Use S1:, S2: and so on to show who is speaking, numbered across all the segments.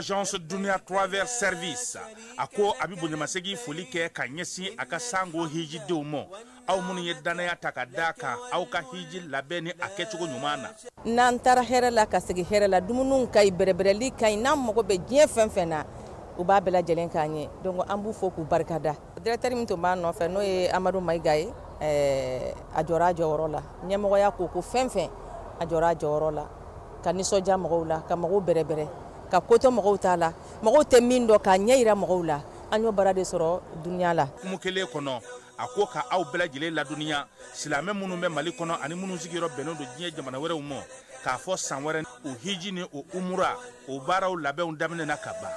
S1: Agence Dunia Travel Service a ko a bɛ bonyamasegin foli kɛ ka ɲɛsin a ka sango hijidenw ma, aw minnu ye dannaya ta ka da kan aw ka hiji labɛn ni a kɛcogo ɲuman na.
S2: N'an taara hɛrɛ la ka segin hɛrɛ la, dumuniw ka ɲi, bɛrɛbɛrɛli ka ɲi, n'an mago bɛ diɲɛ fɛn fɛn na, u b'a bɛɛ lajɛlen k'an ye. Donc an b'u fo k'u barikada. Directeur min tun b'an nɔfɛ n'o ye Amadu Mayiga ye, ɛɛ a jɔra a jɔyɔrɔ la. Ɲɛmɔgɔya ko ko fɛn fɛn, a jɔra a jɔyɔrɔ la ka nisɔndiya mɔgɔw la, ka mɔgɔw bɛrɛbɛrɛ, ka ko to mɔgɔw ta la, mɔgɔw tɛ min dɔn k'a ɲɛ jira mɔgɔw la. An y'o baara de sɔrɔ Dunia la.
S1: Hukumu kelen kɔnɔ, a ko ka aw bɛɛ lajɛlen ladɔnniya silamɛ minnu bɛ Mali kɔnɔ ani minnu sigiyɔrɔ bɛnnen don diɲɛ jamana wɛrɛw ma, k'a fɔ san wɛrɛ o hiji ni o umura o baaraw labɛnw daminɛna ka ban.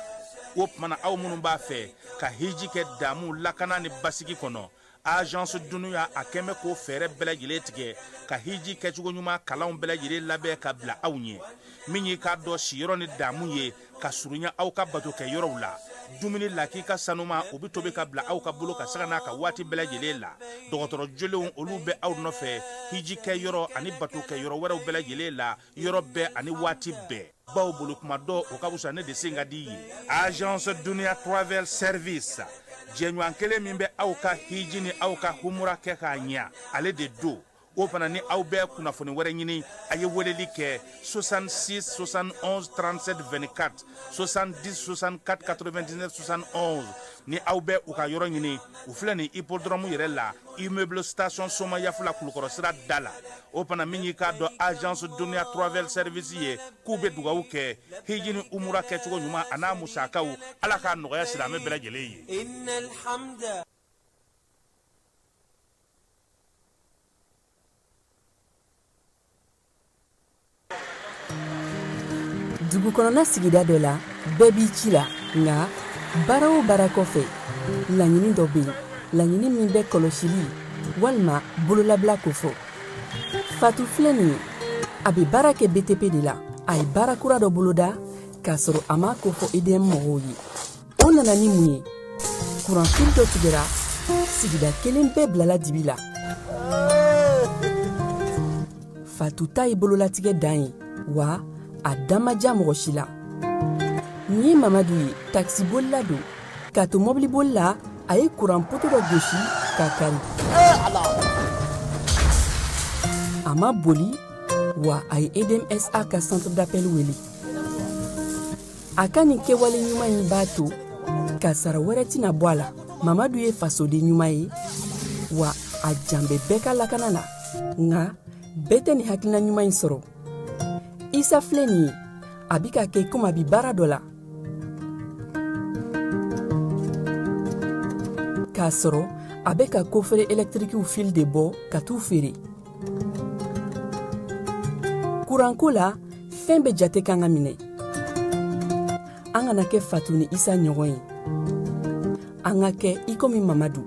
S1: O tuma na aw minnu b'a fɛ ka hiji kɛ damu, lakana ni basigi kɔnɔ, Agence Dunia a kɛn bɛ k'o fɛɛrɛ bɛɛ lajɛlen tigɛ ka hiji kɛcogo ɲuman kalanw bɛɛ lajɛlen labɛn ka bila aw ɲɛ. Min y'i k'a dɔn siyɔrɔ ni damu ye ka surunya aw ka batokɛ yɔrɔw la, dumuni lakika sanuma o bɛ tobi ka bila aw ka bolo ka sanga n'a ka waati bɛɛ lajɛlen la. Dɔgɔtɔrɔ jolenw olu bɛ aw nɔfɛ hiji kɛ yɔrɔ ani batokɛ yɔrɔ wɛrɛw bɛɛ lajɛlen la yɔrɔ bɛɛ ani waati bɛɛ. Baw bolo kuma dɔ o ka fisa ne de sen ka di ye. Agence Dunia Travel Service jɛɲɔgɔn kelen min bɛ aw ka hiji ni aw ka humura kɛ k'a ɲɛ, ale de don. O fana ni aw bɛ kunnafoni wɛrɛ ɲini, a ye weleli kɛ 66 71 37 24, 70 64 99 71. Ni aw bɛ u ka yɔrɔ ɲini, u filɛ nin hippodrome yɛrɛ la, immeuble station Somayafula, Kulukɔrɔ sira da la. O fana min y'i k'a dɔn Agence Dunia Travel Service ye, k'u bɛ dugawu kɛ hiji ni umura kɛcogo ɲuman a n'a musakaw, Ala k'a nɔgɔya silamɛ bɛɛ lajɛlen ye.
S3: Dugu kɔnɔna sigida dɔ la, bɛɛ b'i ci la, nka baara o baara kɔfɛ, laɲini dɔ bɛ yen, laɲini min bɛ kɔlɔsili walima bololabila kofɔ. Fatu filɛ nin ye, a bɛ baara kɛ BTP de la. A ye baara kura dɔ boloda k'a sɔrɔ a m'a kofɔ EDM mɔgɔw ye. O nana ni mun ye? Kuranfili dɔ tigɛra, sigida kelen bɛɛ bilala dibi la. Fatu ta ye bololatigɛ dan ye, wa a da ma diya mɔgɔ si la. Nin ye Mamadu ye, takisibolila don. K'a to mɔbiliboli la, a ye kuran poto dɔ gosi k'a kari. A ma boli, wa a ye EDMSA ka centre d'appel wele. A ka nin kɛwale ɲuman in b'a to kasara wɛrɛ tɛna bɔ a la. Mamadu ye fasoden ɲuman ye, wa a jan bɛ bɛɛ ka lakana la. Nka bɛɛ tɛ nin hakilina ɲuman in sɔrɔ. Isa filɛ nin ye, a bɛ ka kɛ komi a bɛ baara dɔ la, k'a sɔrɔ a bɛ ka kofere ɛlɛtirikiw fili de bɔ ka t'u feere. Kuranko la, fɛn bɛɛ jate kan ka minɛ. An kana kɛ Fatu ni Isa ɲɔgɔn ye, an ka kɛ i komi Mamadu.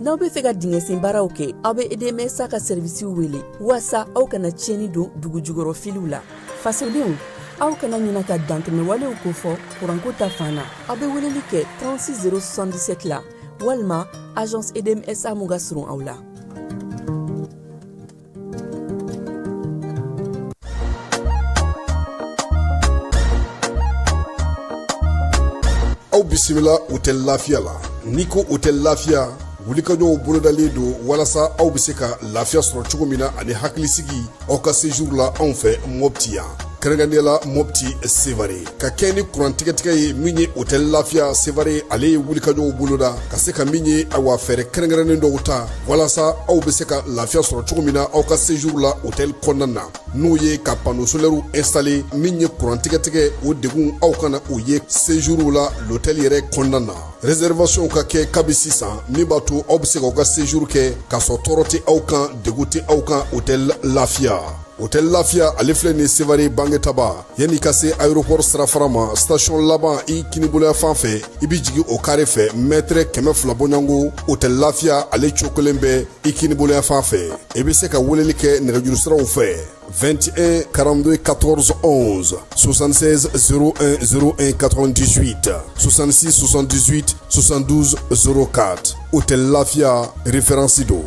S3: N'aw bɛ fɛ ka dingɛsen baaraw kɛ, aw bɛ EDMSA ka sɛrivisiw wele waasa aw kana tiɲɛni don dugujukɔrɔ filiw la. Fasodenw, aw kana ɲina ka dantɛmɛwalew kofɔ kuranko ta fan na. Aw bɛ weleli kɛ 36 077 la walima agence EDMSA mun ka surun aw la.
S4: Aw bisimila Hôtel Lafiya la. N'i ko Hôtel Lafiya, wulikajɔw bolodalen don walasa aw bɛ se ka lafiya sɔrɔ cogo min na ani hakilisigi aw ka séjour la anw fɛ Mopti yan, kɛrɛnkɛrɛnnenya la Mopti Sevare. Ka kɛ ni kuran tigɛtigɛ ye, min ye Hôtel Lafiya Sevare, ale ye wulikajɔw boloda ka se ka min ye awa fɛɛrɛ kɛrɛnkɛrɛnnen dɔw ta walasa aw bɛ se ka lafiya sɔrɔ cogo min na aw ka séjour la hôtel kɔnɔna na, n'o ye ka panneau solaire installer. Min ye kuran tigɛtigɛ, o degun aw kana o ye séjour la l'hôtel yɛrɛ kɔnɔna na. Réservation ka kɛ kabi sisan, min b'a to aw bɛ se k'aw ka séjour kɛ k'a sɔrɔ tɔɔrɔ tɛ aw kan, degun tɛ aw kan. Hôtel Lafiya, Hôtel Lafiya, ale filɛ nin Sevare Bangetaba, yanni ka se aéroport sirafara ma, station laban i kiniboloya fan fɛ, i bɛ jigin o kare fɛ, mètre 200 bɔɲɔgɔnko. Hôtel Lafiya, ale cokolen bɛ i kiniboloya fan fɛ. I bɛ se ka weleli kɛ nɛgɛjuru siraw fɛ: 21 42 14 11, 76 01 01 98, 66 78 72 04. Hôtel Lafiya, référence don.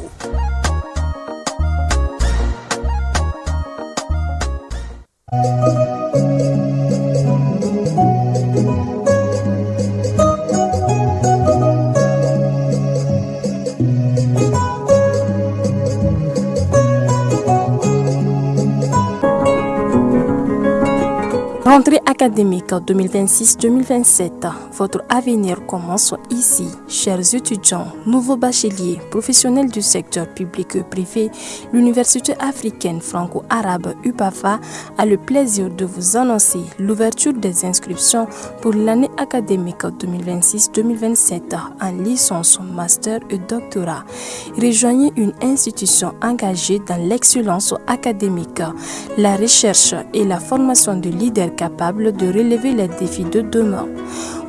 S5: académique 2026-2027, votre avenir commence ici. Chers étudiants, nouveaux bacheliers, professionnels du secteur public et privé, l'Université africaine franco-arabe UPAFA a le plaisir de vous annoncer l'ouverture des inscriptions pour l'année académique 2026-2027 en licence, master et doctorat. Rejoignez une institution engagée dans l'excellence académique, la recherche et la formation de leaders capables de relever les défis de demain.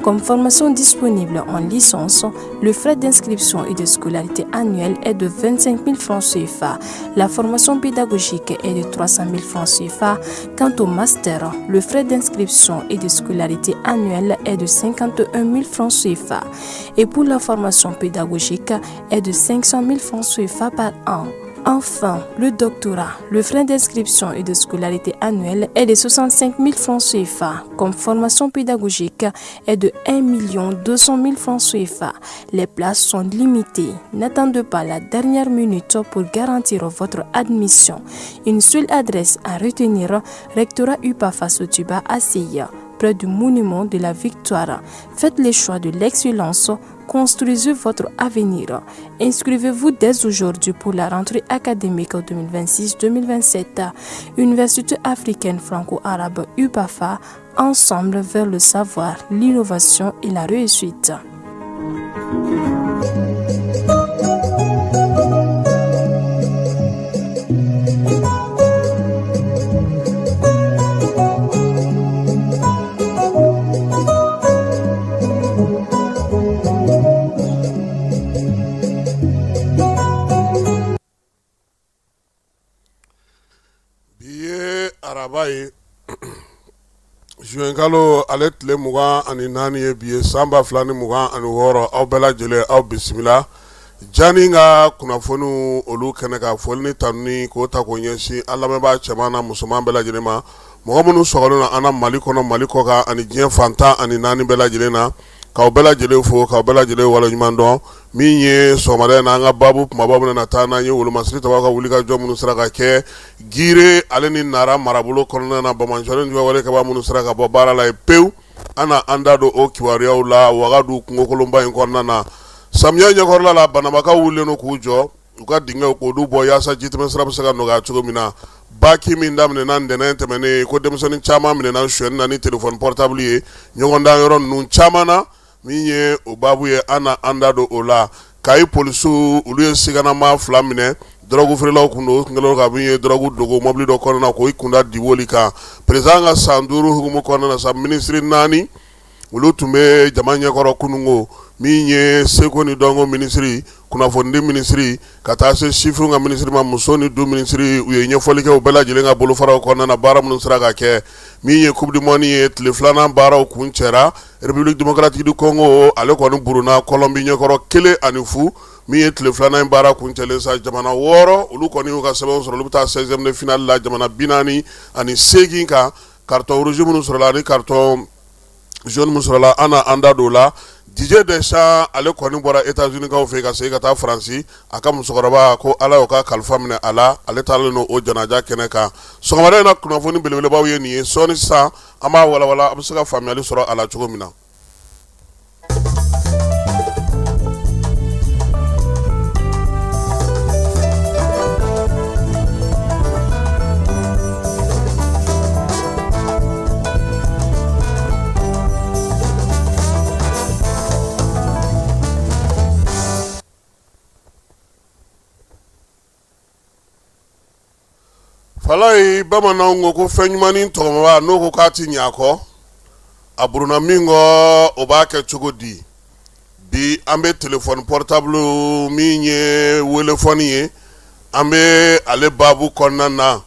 S5: Comme formation disponible en licence, le frais d'inscription et de scolarité annuelle est de 25 000 francs CFA. La formation pédagogique est de 300 000 francs CFA. Quant au master, le frais d'inscription et de scolarité annuelle est de 51 000 francs CFA. Et pour la formation pédagogique est de 500 000 francs CFA par an. Enfin, le doctorat, le frais d'inscription et de scolarité annuelle est de 65 000 francs CFA. Comme formation pédagogique est de 1 200 000 francs CFA. Les places sont limitées. N'attendez pas la dernière minute pour garantir votre admission. Une seule adresse à retenir, Rectorat UPAFA Sotuba ACI, près du monument de la Victoire. Faites le choix de l'excellence. Construisez votre avenir. Inscrivez-vous dès aujourd'hui pour la rentrée académique 2026-2027. Université africaine franco-arabe UPAFA, ensemble vers le savoir, l'innovation et la réussite.
S4: Bi ye araba ye zuwɛnkalo ale tile 24 ye bi ye san 2026. Aw bɛɛ lajɛlen, aw bisimila Jani ka kunnafoniw olu kɛnɛ kan. Foli ni tanuni k'o ta k'o ɲɛsin an lamɛnbaa cɛman n'a musoman bɛɛ lajɛlen ma, mɔgɔ minnu sɔgɔlen don an na Mali kɔnɔ, Mali kɔkan ani diɲɛ fan 14 bɛɛ lajɛlen na, k'aw bɛɛ lajɛlen fo, k'aw bɛɛ lajɛlen waleɲuman dɔn. Min ye sɔgɔmada in na an ka baabu kumaba bɛna taa n'an ye wolomasiri tabaw ka wulikajɔ minnu sera ka kɛ Gire ale ni Nara marabolo kɔnɔna na, banbaanciwale juguya kɛbaa minnu sera ka bɔ baara la yen pewu, an na an da don o kibaruyaw la. Wagadu kungokolonba in kɔnɔna na, samiya ɲɛkɔrɔla la, Banabakaw wulilen don k'u jɔ u ka dingɛw k'olu bɔ yaasa jitɛmɛ sira bɛ se ka nɔgɔya cogo min na. Baki min daminɛna ntɛnɛn tɛmɛnen, ko denmisɛnnin caman minɛna sonyɛni na ni téléphone portable ye ɲɔgɔndan yɔrɔ ninnu caman na. Min ye o baabu ye, an na an da don o la. Kayi polisiw, olu ye siganamaa fila minɛ, dɔrɔgu feerelaw kun don, u tun kɛlen don ka min ye dɔrɔgu dogo mɔbili dɔ kɔnɔna na k'o kunda Diwoli kan. Président ka san 5 hukumu kɔnɔna na sa, minisiri naani olu tun bɛ jama ɲɛkɔrɔ kununko. Min ye seko ni dɔnko minisiri, kunnafonidi minisiri, ka taa se sifinw ka minisiri ma, muso ni du minisiri, u ye ɲɛfɔli kɛ u bɛɛ lajɛlen ka bolofaraw kɔnɔna na, baara minnu sera ka kɛ. Min ye coupe du monde ye, tile filanan baaraw kuncɛra. République démocratique du Congo ale kɔni burunna Colombie ɲɛkɔrɔ 1-0. Min ye tile filanan in baara kuncɛlen sa, jamana 6 olu kɔni y'u ka sɛbɛnw sɔrɔ, olu bɛ taa 16e de finale la jamana 48 kan. Carton rouge minnu sɔrɔla ani carton jaune min sɔrɔla, an na an da don o la. Didier Deschamps ale kɔni bɔra États-Unis kaw fɛ ka segin ka taa Faransi. A ka musokɔrɔba ko Ala y'o ka kalifa minɛ a la, ale taalen don o janaja kɛnɛ kan. Sɔgɔmada in na kunnafoni belebelebaw ye nin ye. Sɔɔni sisan an b'a walawala, a bɛ se ka faamuyali sɔrɔ a la cogo min na. Falayi, bamananw ko ko fɛn ɲumannin tɔgɔmaba n'o ko k'a tɛ ɲɛ a kɔ, a burunna min kɔ, o b'a kɛ cogo di? Bi an bɛ téléphone portable min ye welefɔni ye, an bɛ ale baabu kɔnɔna na.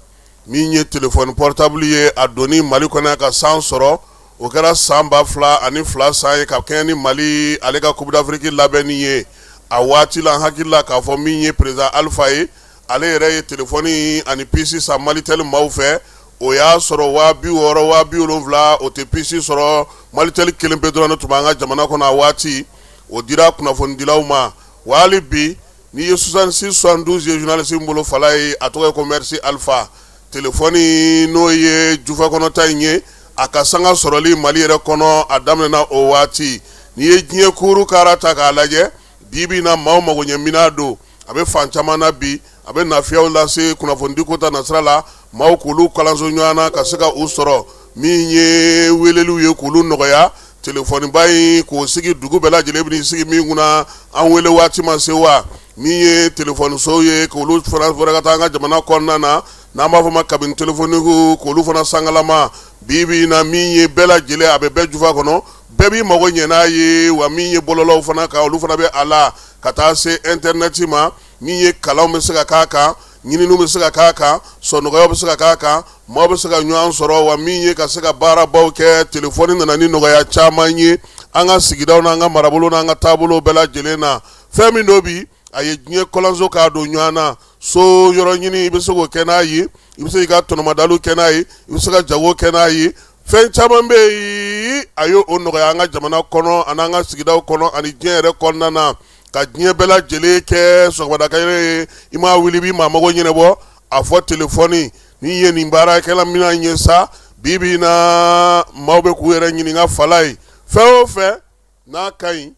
S4: Min ye téléphone portable ye, a donni Mali kɔnɔ ka san sɔrɔ, o kɛra san 2002 san ye, ka kɛɲɛ ni Mali ale ka Coupe d'Afrique labɛnni ye a waati la. N hakili la k'a fɔ min ye président Alpha ye, ale yɛrɛ ye telefɔni ani puce san Malitel maaw fɛ. O y'a sɔrɔ 60 000, 70 000, o tɛ puce sɔrɔ. Malitel kelen pe dɔrɔn de tun b'an ka jamana kɔnɔ a waati. O dira kunnafonidilaw ma. Wa hali bi n'i ye 66 72 ye journaliste min bolo, Falayi, a tɔgɔ ye ko Merci Alpha. Telefɔni n'o ye jufa kɔnɔta in ye,
S6: A ka sanga sɔrɔli Mali yɛrɛ kɔnɔ, a daminɛna o waati. N'i ye diɲɛ kuuru kara ta k'a lajɛ, bi bi in na, maaw magoɲɛminɛn don. A bɛ fan caman na bi, a bɛ nafiyaw lase kunnafonidiko ta nasira la, maaw k'olu kalanso ɲɔgɔn na ka se ka u sɔrɔ. Min ye weleliw ye k'olu nɔgɔya, telefɔniba in k'o sigi dugu bɛɛ lajɛlen bɛ sigi min kunna, an wele waati ma se wa. Min ye telefɔnisow ye, k'olu fana fɔra ka taa an ka jamana kɔnɔna na, n'an b'a fɔ ma cabine téléphonique, k'olu fana sangalama. Bi bi in na, min ye bɛɛ lajɛlen, a bɛ bɛɛ jufa kɔnɔ, bɛɛ b'i mago ɲɛ n'a ye wa. Min ye bɔlɔlɔw fana kan, olu fana bɛ a la ka taa se internet ma. Min ye kalanw bɛ se ka k'a kan, ɲininiw bɛ se ka k'a kan, sɔnɔgɔyaw bɛ se ka k'a kan, maaw bɛ se ka ɲɔgɔn sɔrɔ wa. Min ye ka se ka baarabaw kɛ, telefɔni nana ni nɔgɔya caman ye an ka sigidaw n'an ka marabolo n'an ka taabolo bɛɛ lajɛlen na. Fɛn min don bi, a ye diɲɛ kɔlanso k'a don ɲɔgɔn na. So yɔrɔ ɲini, i bɛ se k'o kɛ n'a ye, i bɛ se k'i ka tɔnɔmadalu kɛ n'a ye, i bɛ se ka jago kɛ n'a ye. Fɛn caman bɛ yen, a ye o nɔgɔya an ka jamana kɔnɔ ani an ka sigidaw kɔnɔ ani diɲɛ yɛrɛ kɔnɔna na, ka diɲɛ bɛɛ lajɛlen kɛ sɔgɔmada ye. I m'a wuli b'i maa mago ɲɛnabɔ, a fɔ telefɔni ni ye nin baarakɛla minɛn ye sa. Bi bi in na, maaw bɛ k'u yɛrɛ ɲininka fala ye, fɛn o fɛn n'a ka ɲi,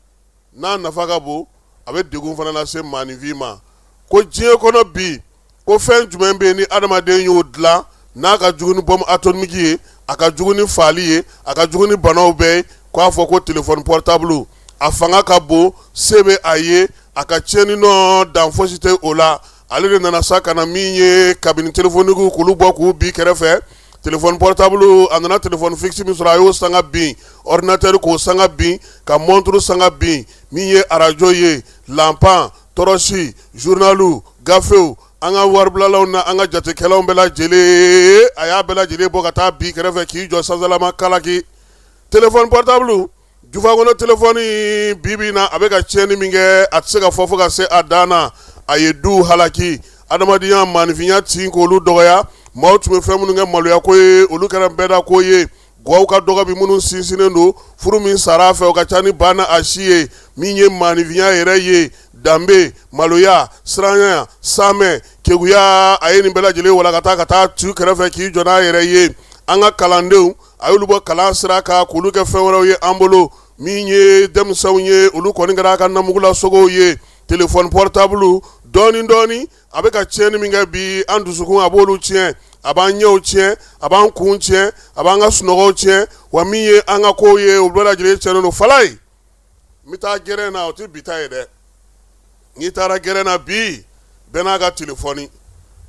S6: n'a nafa ka bon, a bɛ degun fana lase maaninfin ma. Ko diɲɛ kɔnɔ bi, ko fɛn jumɛn bɛ yen ni adamaden y'o dilan, n'a ka jugu ni bombe atomique ye, a ka jugu ni faali ye, a ka jugu ni banaw bɛɛ ye? K'a fɔ ko téléphone portable. A fanga ka bon, se bɛ a ye, a ka tiɲɛni nɔ dan fosi tɛ o la. Ale de nana sa ka na min ye cabine téléphonique k'olu bɔ k'u bin kɛrɛfɛ. Téléphone portable, a nana téléphone fixe min sɔrɔ, a y'o sanga bin, ordinateur k'o sanga bin, ka montre sanga bin, min ye arajo ye, lanpan, tɔrɔsi, journalu, gafew, an ka waribilalaw na an ka jatekɛlaw bɛɛ lajɛlen, a y'a bɛɛ lajɛlen bɔ ka taa bin kɛrɛfɛ k'i jɔ sansalama kalaki. Téléphone portable, jufa kɔnɔ telefɔni, bi bi in na, a bɛ ka tiɲɛni min kɛ, a tɛ se ka fɔ fo ka se a dan na. A ye duw halaki, adamadenya, maaninfinya tin k'olu dɔgɔya. Maaw tun bɛ fɛn minnu kɛ maloya ko ye, olu kɛra bɛɛda ko ye. Gwaw ka dɔgɔ bi minnu sinsinnen don, furu min sara a fɛ, o ka ca ni ba n'a si ye. Min ye maaninfinya yɛrɛ ye, danbe, maloya, siranya, saamɛ, keguya, a ye nin bɛɛ lajɛlen walakata ka taa tu kɛrɛfɛ k'i jɔ n'a yɛrɛ ye. An ka kalandenw, a y'olu bɔ kalan sira kan k'olu kɛ fɛn wɛrɛw ye an bolo. Min ye denmisɛnw ye, olu kɔni kɛra a ka namugulasogow ye. Téléphone portable, dɔɔni dɔɔni, a bɛ ka tiɲɛni min kɛ bi an dusukun, a b'olu tiɲɛ, a b'an ɲɛw tiɲɛ, a b'an kun tiɲɛ, a b'an ka sunɔgɔw tiɲɛ wa. Min ye an ka kow ye, o bɛɛ lajɛlen tiɲɛnen don. Fala ye, n bɛ taa gɛrɛn na, o tɛ bi ta ye dɛ. N'i taara gɛrɛn na bi, bɛɛ n'a ka telefɔni.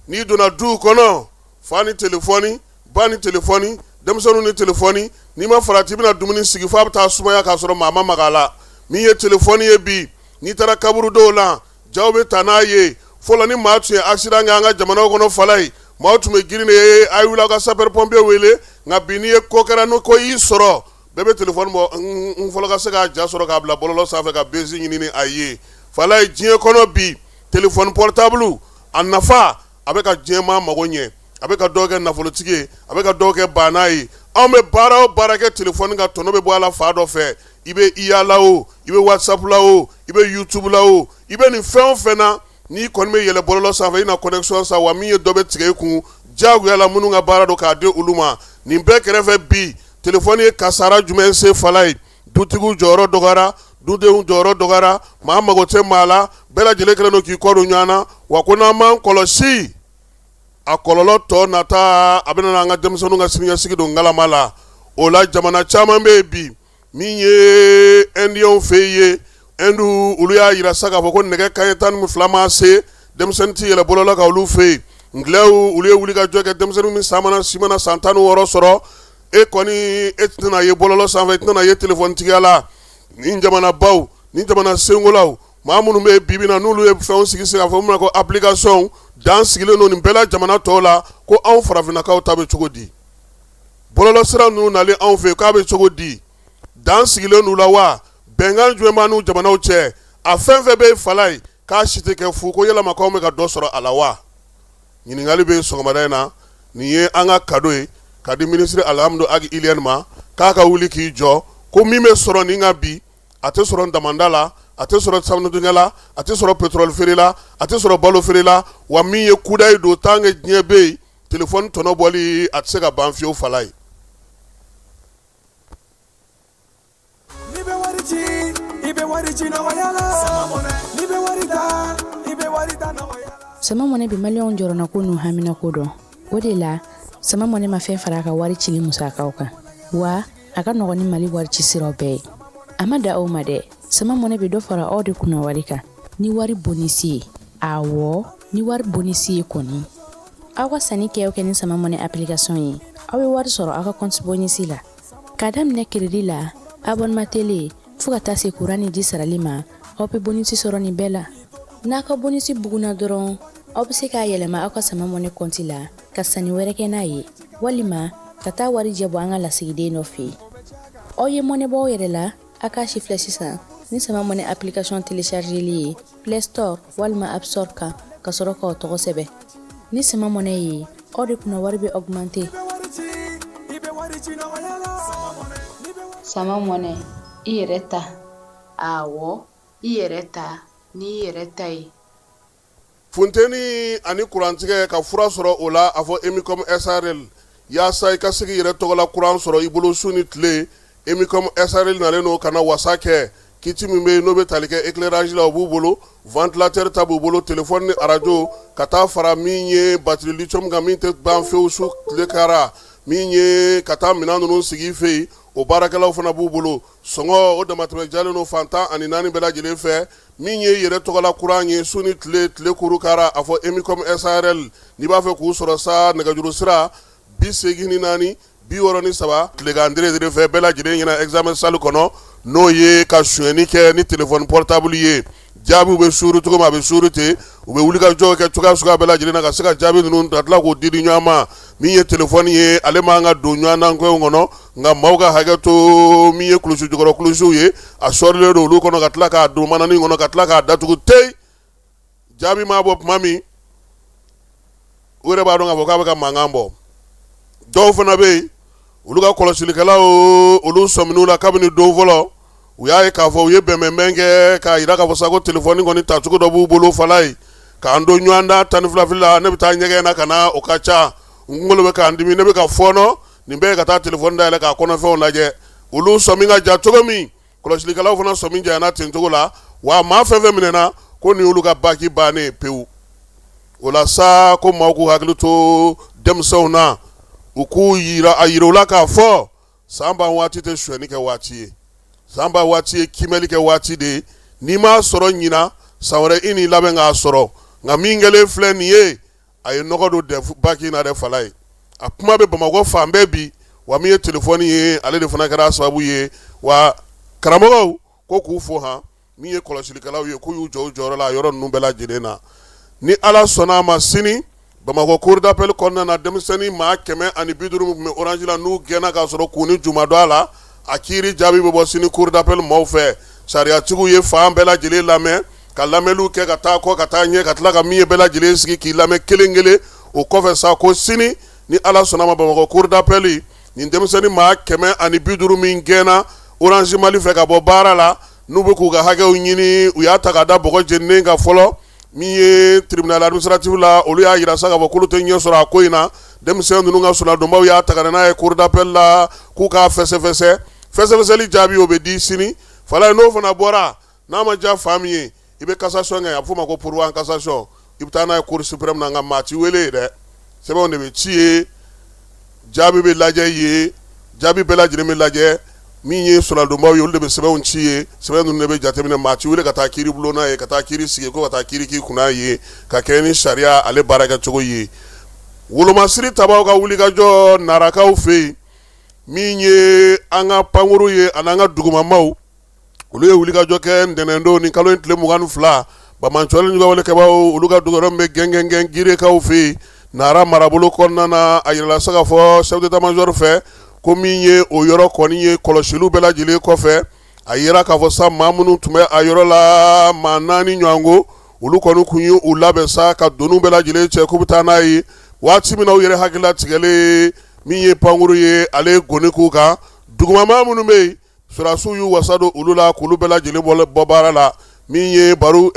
S6: N'i donna duw kɔnɔ, fa ni telefɔni, ba ni telefɔni, denmisɛnninw ni telefɔni. N'i ma farati, i bɛna dumuni sigi f'a bɛ taa sumaya k'a sɔrɔ maa ma maga a la. Min ye telefɔni ye bi, n'i taara kaburudow la, jaw bɛ ta n'a ye. Fɔlɔ, ni maa tun ye accident kɛ an ka jamanaw kɔnɔ, fala ye, maaw tun bɛ girin de ye, a ye wuli aw ka sapeur pompier wele. Nka bi, n'i ye ko kɛra, ni ko y'i sɔrɔ, bɛɛ bɛ telefɔni bɔ, n fɔlɔ ka se k'a ja sɔrɔ k'a bila bɔlɔlɔ sanfɛ ka buzz ɲini ni a ye. Fala ye, diɲɛ kɔnɔ bi, telefɔni portable, a nafa, a bɛ ka diɲɛmaa mago ɲɛ, a bɛ ka dɔw kɛ nafolotigi ye, a bɛ ka dɔw kɛ baana ye. Anw bɛ baara o baara kɛ telefɔni kan, tɔnɔ bɛ bɔ a la fa dɔ fɛ. I bɛ IA la o, i bɛ WhatsApp la o, i bɛ YouTube la o, i bɛ nin fɛn o fɛn na, n'i kɔni bɛ yɛlɛ bɔlɔlɔ sanfɛ, i na connexion san wa. Min ye dɔ bɛ tigɛ i kun diyagoya la, minnu ka baara don k'a di olu ma. Nin bɛɛ kɛrɛfɛ bi, telefɔni ye kasara jumɛn se fala ye? Dutigiw jɔyɔrɔ dɔgɔyara, dudenw jɔyɔrɔ dɔgɔyara, maa mago tɛ maa la, bɛɛ lajɛlen kɛlen don k'i kɔ don ɲɔgɔn na wa. Ko n'an m'an kɔlɔsi, a kɔlɔlɔ tɔ nata, a bɛna an ka denmisɛnninw ka siniɲɛsigi don ngalama la. O la, jamana caman bɛ yen bi, min ye Indiens fɛ yen, Inde, olu y'a jira sa k'a fɔ ko nɛgɛ kanɲɛ 12 ma se, denmisɛnnin tɛ yɛlɛ bɔlɔlɔ kan olu fɛ yen. Anglais, olu ye wuli ka jɔ kɛ, denmisɛnnin min san mana si mana san 16 sɔrɔ, e kɔni e tɛna ye bɔlɔlɔ sanfɛ, e tɛna ye telefɔnitigiya la. Ni jamanabaw ni jamana senkolaw, maa minnu bɛ bi bi na, n'olu ye fɛnw sigi sen kan, fɔ min ma ko application, dan sigilen don nin bɛɛ la jamana tɔw la. Ko anw farafinnakaw ta bɛ cogo di? Bɔlɔlɔ sira ninnu nalen anw fɛ, k'a bɛ cogo di? Dan sigilen don la wa? Bɛnkan jumɛn b'an n'u jamanaw cɛ? A fɛn fɛn bɛ fala ye, k'a si tɛ kɛ fu, ko yalama k'anw bɛ ka dɔ sɔrɔ a la wa? Ɲininkali bɛ sɔgɔmada in na. Nin ye an ka cadeau ye ka di minisiri Alihamudu Agi Iliyɛni ma, k'a ka wuli k'i jɔ, ko min bɛ sɔrɔ nin kan bi, a tɛ sɔrɔ damanda la, a tɛ sɔrɔ sanudingɛ la, a tɛ sɔrɔ pétrole feere la, a tɛ sɔrɔ balo feere la wa. Min ye kudayi don, tant que diɲɛ bɛ yen, telefɔni tɔnɔ bɔli, a tɛ se ka ban fiyewu. Fala ye.
S7: I bɛ wari ci nɔgɔya la. N'i bɛ wari ta, i bɛ wari ta nɔgɔya la.
S8: Sama Money bɛ maliyɛnw jɔrɔnako n'u haminako dɔn. O de la, Sama Money ma fɛn fara a ka wari cili musakaw kan, wa a ka nɔgɔn ni Mali wari ci siraw bɛɛ ye. A ma da o ma dɛ, Sama Money bɛ dɔ fara aw de kunna wari kan ni wari bonisi ye. Awɔ, ni wari bonisi ye kɔni. Aw ka sanni kɛ o kɛ ni Sama Money application ye, aw bɛ wari sɔrɔ aw ka compte bonisi la. K'a daminɛ crédit la, abonnement télé, fo ka taa se kuran ni ji sarali ma, aw bɛ bonisi sɔrɔ nin bɛɛ la. N'a ka bonisi bugunna dɔrɔn, aw bɛ se k'a yɛlɛma aw ka Sama Money compte la ka sanni wɛrɛ kɛ n'a ye, walima ka taa wari jɛ bɔ an ka lasigiden dɔ fɛ yen. Aw ye mɔnɛ bɔ aw yɛrɛ la, a k'a si filɛ sisan ni Sama Money application téléchargeli ye Play Store walima App Store kan, ka sɔrɔ k'aw tɔgɔ sɛbɛn. Ni Sama Money ye, aw de kunna wari bɛ augmenter.
S9: Sama Money, i yɛrɛ ta. Awɔ, i yɛrɛ ta n'i yɛrɛ ta ye.
S6: Funteni ani kurantigɛ ka fura sɔrɔ o la, a fɔ Emicom SARL, yaasa i ka se k'i yɛrɛ tɔgɔla kuran sɔrɔ i bolo su ni tile. Emicom SARL nalen don ka na wasa kɛ. Kit min bɛ yen n'o bɛ tali kɛ éclairage la, o b'u bolo, ventilateur ta b'u bolo, téléphone ni arajo, ka taa fara min ye batterie lithium kan min tɛ ban fewu su tile kara, min ye ka taa minɛn ninnu sigi i fɛ yen, o baarakɛlaw fana b'u bolo. Sɔngɔ o damatɛmɛ jalen don fan 14 bɛɛ lajɛlen fɛ. Min ye yɛrɛ tɔgɔla kuran ye su ni tile, tile kuru kara, a fɔ Emicom SARL. N'i b'a fɛ k'u sɔrɔ sa, nɛgɛjuru sira 84 63. Tilegan dire fɛ bɛɛ lajɛlen ɲɛna examen salle kɔnɔ, n'o ye ka sonyɛni kɛ ni téléphone portable ye. Jaabiw bɛ suuru cogo min, a bɛ suuru ten. U bɛ wuli ka jɔ kɛ cogoya suguya bɛɛ lajɛlen na ka se ka jaabi ninnu ka tila k'o di di ɲɔgɔn ma. Min ye téléphone ye, ale man ka don ɲɔgɔn na kow kɔnɔ, nka maaw ka hakɛ to, min ye kulusi jukɔrɔ kulusiw ye, a sɔrilen don olu kɔnɔ ka tila k'a don mananin kɔnɔ ka tila k'a datugu teyi. Jaabi maa bɔ tuma min, u yɛrɛ b'a dɔn k'a fɔ k'a bɛ ka mankan bɔ. Dɔw fana bɛ yen, olu ka kɔlɔsilikɛlaw, olu sɔmin'u la kabini don fɔlɔ. U y'a ye k'a fɔ u ye bɛnbɛnbɛn kɛ k'a jira k'a fɔ sa ko telefɔni kɔni tacogo dɔ b'u bolo fala ye k'an don ɲɔgɔn da 12 fili la. Ne bɛ taa ɲɛgɛn na ka na, o ka ca, n kunkolo bɛ k'an dimi, ne bɛ ka fɔɔnɔ. Nin bɛɛ ye ka taa telefɔni dayɛlɛ k'a kɔnɔfɛnw lajɛ. Olu sɔmi ka ja cogo min, kɔlɔsilikɛlaw fana sɔmi janyana ten cogo la. Wa maa fɛn fɛn minɛna ko nin y'olu ka baki bannen pewu. O la sa, ko maaw k'u hakili to denmisɛnw na, u k'u yira a yira u la k'a fɔ san ban waati tɛ sonyɛni kɛ waati ye, san ban waati ye kiimɛli kɛ waati de ye. N'i m'a sɔrɔ ɲinan, san wɛrɛ i n'i labɛn k'a sɔrɔ. Nka min kɛlen filɛ nin ye, a ye nɔgɔ don dɛ baki na dɛ fala ye. A kuma bɛ Bamakɔ fan bɛɛ bi. Wa min ye telefɔni ye, ale de fana kɛra sababu ye. Wa karamɔgɔw ko k'u fo han, min ye kɔlɔsilikɛlaw ye, k'u y'u jɔ u jɔyɔrɔ la a yɔrɔ ninnu bɛɛ lajɛlen na. Ni Ala sɔnna a ma, sini Bamakɔ cour d'appel kɔnɔna na, denmisɛnnin maa 150 min tun bɛ Orange la, n'u gɛnna k'a sɔrɔ k'u ni ju ma don a la, a kiiri jaabi bɛ bɔ sini cour d'appel maaw fɛ. Sariyatigiw ye fan bɛɛ lajɛlen lamɛn, ka lamɛnliw kɛ ka taa kɔ ka taa ɲɛ, ka tila ka min ye bɛɛ lajɛlen sigi k'i lamɛn kelen kelen. O kɔfɛ sa, ko sini ni Ala sɔnna ma, Bamakɔ cour d'appel, nin denmisɛnnin maa 150 min gɛnna Orange Mali fɛ ka bɔ baara la, n'u bɛ k'u ka hakɛw ɲini, u y'a ta ka da bɔgɔ jeninen kan fɔlɔ. Min ye tribunal administratif la, olu y'a jira sa k'a fɔ k'olu tɛ ɲɛ sɔrɔ a ko in na. Denmisɛn ninnu ka soladonbaw y'a ta ka na n'a ye cour d'appel la k'u k'a fɛsɛfɛsɛ. Fɛsɛfɛsɛli jaabi, o bɛ di sini fala ye. N'o fana bɔra, n'a ma diya fa min ye, i bɛ cassation kɛ, a bɛ f'o ma ko pourvoi en cassation, i bɛ taa n'a ye cour suprême na. Nka maa t'i wele yen dɛ, sɛbɛnw de bɛ ci ye, jaabi bɛ lajɛ ye, jaabi bɛɛ lajɛlen bɛ lajɛ. Min ye soladonbaw ye, olu de bɛ sɛbɛnw ci ye, sɛbɛn ninnu de bɛ jateminɛ. Maa t'i wele ka taa kiiri bulon na ye, ka taa kiiri sigi, ko ka taa kiiri k'i kunna ye, ka kɛ ni sariya ale baarakɛcogo ye. Wolomasiri tabaw ka wulikajɔ Narakaw fɛ yen, min ye an ka pankuru ye ani an ka dugumamaw, olu ye wulikajɔ kɛ ntɛnɛndon ni kalo in tile 22. Banbaanciwale juguwalekɛbaw, olu ka dugu min bɛ gɛngɛngɛn Girekaw fɛ yen Nara marabolo kɔnɔna na, a yirala sa k'a fɔ chef d'état major fɛ ko min ye o yɔrɔ kɔni ye, kɔlɔsiliw bɛɛ lajɛlen kɔfɛ, a yira k'a fɔ sa maa minnu tun bɛ a yɔrɔ la, maa 4 ɲɔgɔn, olu kɔni tun ye u labɛn sa ka doniw bɛɛ lajɛlen cɛ k'u bɛ taa n'a ye. Waati min na u yɛrɛ hakilila tigɛlen, min ye pankuru ye, ale ye goni k'u kan. Dugumamaa minnu bɛ yen, sɔrɔdasiw y'u wasa don olu la k'olu bɛɛ lajɛlen bɔ baara la. Min ye baro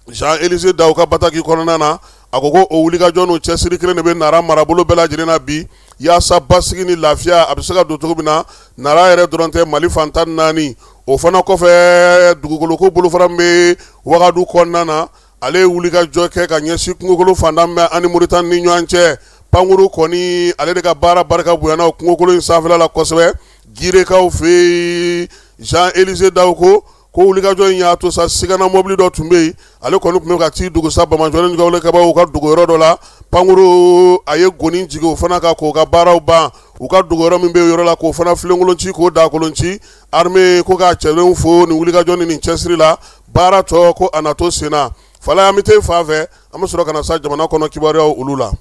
S6: Jean Élisée Dao ka bataki kɔnɔna na, a ko ko o wulikajɔ n'o cɛsiri kelen de bɛ Nara marabolo bɛɛ lajɛlen na bi, yaasa basigi ni lafiya a bɛ se ka don cogo min na Nara yɛrɛ dɔrɔn tɛ, Mali fan 14. O fana kɔfɛ, dugukoloko bolofara min bɛ Wagadu kɔnɔna na, ale ye wulikajɔ kɛ ka ɲɛsin kungokolo fantan bɛ ani Moritani ni ɲɔgɔn cɛ. Pankuru kɔni, ale de ka baara barika bonyana o kungokolo in sanfɛla la kosɛbɛ. Girekaw fɛ yen, Jean Élysée Dawoko ko wulikajɔ in y'a to sa, sigana mɔbili dɔ tun bɛ yen, ale kɔni tun bɛ ka t'i dogo sa Bamanjɔni kabaw ka dogoyɔrɔ dɔ la. Pankuru a ye goni jigin o fana kan k'o ka baaraw ban. U ka dogoyɔrɔ min bɛ yɔrɔ la, k'o fana filenkolon ci, k'o dakolon ci. Armée ko k'a cɛlenw fo nin wulikajɔ ni nin cɛsiri la. Baara tɔ ko a na to senna. Fala, an bɛ taa fan fɛ, an bɛ sɔrɔ ka na sa jamana kɔnɔ kibaruyaw olu la.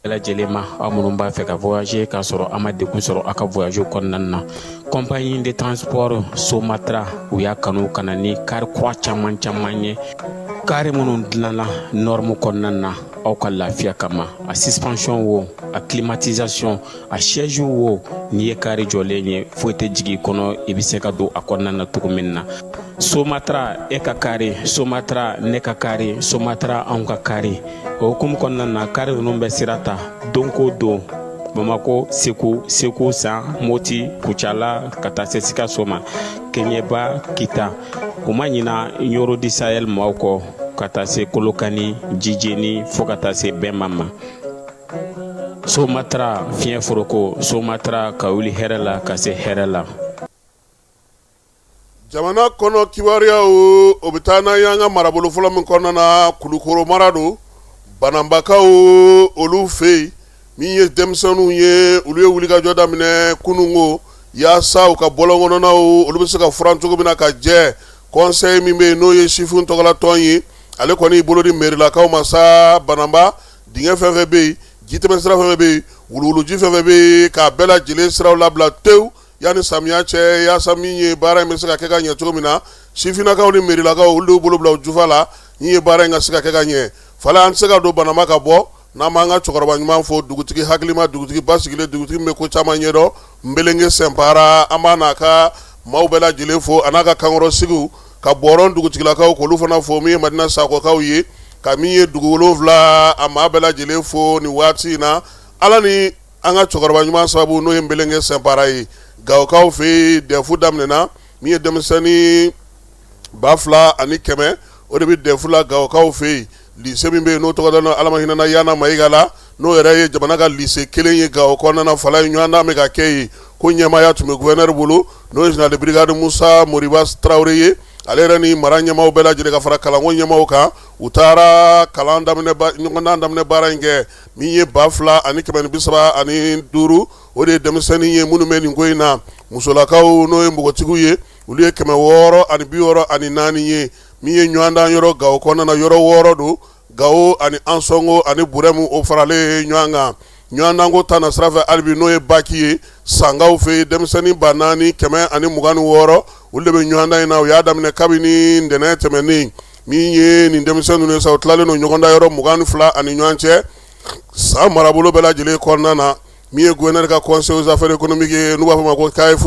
S10: Bɛɛ lajɛlen ma, aw minnu b'a fɛ ka voyager k'a sɔrɔ a ma degun sɔrɔ a ka voyage kɔnɔna na, compagnie de transport Somatra, u y'a kanu ka na ni kari kura caman caman ye, kari minnu dilanna norme kɔnɔna na aw ka lafiya kama. A suspension wo, a climatisation, a siège wo, n'i ye kari jɔlen ye, foyi tɛ jigin i kɔnɔ, i bɛ se ka don a kɔnɔna na cogo min na. Somatra, e ka kari Somatra, ne ka kari Somatra, anw ka kari. O hukumu kɔnɔna na, kari ninnu bɛ sira ta don ko don Bamako, Segu, Segu San, Moti, Kucala, ka taa se Sikaso ma, Keɲeba, Kita. U ma ɲina Ɲoro du Sahel maaw kɔ, ka taa se Kolokani, Jijeni, fo ka taa se Bɛnma ma. Somatra, fiɲɛ foroko Somatra, ka wuli hɛrɛ la ka se hɛrɛ la.
S6: Jamana kɔnɔ kibaruyaw, o bɛ taa n'an y'an ka marabolo fɔlɔ min kɔnɔna na, Kulukoro mara don. Bananbakaw olu fɛ yen, min ye denmisɛnninw ye, olu ye wulikajɔ daminɛ kununko yaasa u ka bɔlɔn kɔnɔnaw olu bɛ se ka furan cogo min na ka jɛ. Conseil min bɛ yen, n'o ye sifin tɔgɔlatɔn ye, ale kɔni y'i bolo di merilakaw ma sa. Bananba dingɛ fɛn fɛn bɛ yen, jitɛmɛsira fɛn fɛn bɛ yen, wuluwuluji fɛn fɛn bɛ yen, k'a bɛɛ lajɛlen siraw labila tewu yanni samiya cɛ, yaasa min ye baara in bɛ se ka kɛ ka ɲɛ cogo min na. Sifinnakaw ni merilakaw, olu de y'u bolo bila u jufa la min ye baara in ka se ka kɛ ka ɲɛ. Fala, an tɛ se ka don Bananba ka bɔ n'an m'an ka cɛkɔrɔba ɲuman fo, dugutigi hakilima, dugutigi basigilen, dugutigi min bɛ ko caman ɲɛdɔn, Nbelenke Sɛnpara. An b'a n'a ka maaw bɛɛ lajɛlen fo, a n'a ka kankɔrɔsigiw, ka Bɔrɔn dugutigilakaw k'olu fana fo, min ye Madina Sakɔkaw ye, ka min ye dugu 7 a maa bɛɛ lajɛlen fo nin waati in na, Ala ni an ka cɛkɔrɔba ɲuman sababu, n'o ye Nbelenke Sɛnpara ye. Gawokaw fɛ yen, dɛfu daminɛna. Min ye denmisɛnnin 2100, o de bɛ dɛfu la Gawokaw fɛ yen. Lycée min bɛ yen, n'o tɔgɔ dalen Ala ma hinɛna Yana Mayiga la, n'o yɛrɛ ye jamana ka lycée kelen ye Gawo kɔnɔna na, Fala, ye ɲɔgɔndan bɛ ka kɛ yen. Ko ɲɛmaaya tun bɛ gouverneur bolo, n'o ye général de brigade Musa Moriba Tarawele ye. Ale yɛrɛ ni mara ɲɛmaaw bɛɛ lajɛlen ka fara kalanko ɲɛmaaw kan, u taara kalan daminɛ, ɲɔgɔndan daminɛ baara in kɛ. Min ye 2135, o de ye denmisɛnnin ye minnu bɛ nin ko in na. Musolakaw, n'o ye npogotigiw ye, olu ye 664 ye. Min ye ɲɔgɔndan yɔrɔ Gawo kɔnɔna na, yɔrɔ 6 don, Gawo ani Ansɔngo ani Burɛmu, o faralen ɲɔgɔn kan. Ɲɔgɔndanko ta na sira fɛ halibi, n'o ye baki ye Sankaw fɛ yen, denmisɛnnin 4126, olu de bɛ ɲɔgɔndan in na. U y'a daminɛ kabini ntɛnɛn tɛmɛnen. Min ye nin denmisɛnnin ninnu ye sa, u tilalen don ɲɔgɔndan yɔrɔ 22 ani ɲɔgɔn cɛ San marabolo bɛɛ lajɛlen kɔnɔna na. Min ye gouverneur ka conseil aux affaires économiques ye, n'u b'a fɔ ma ko CAEF,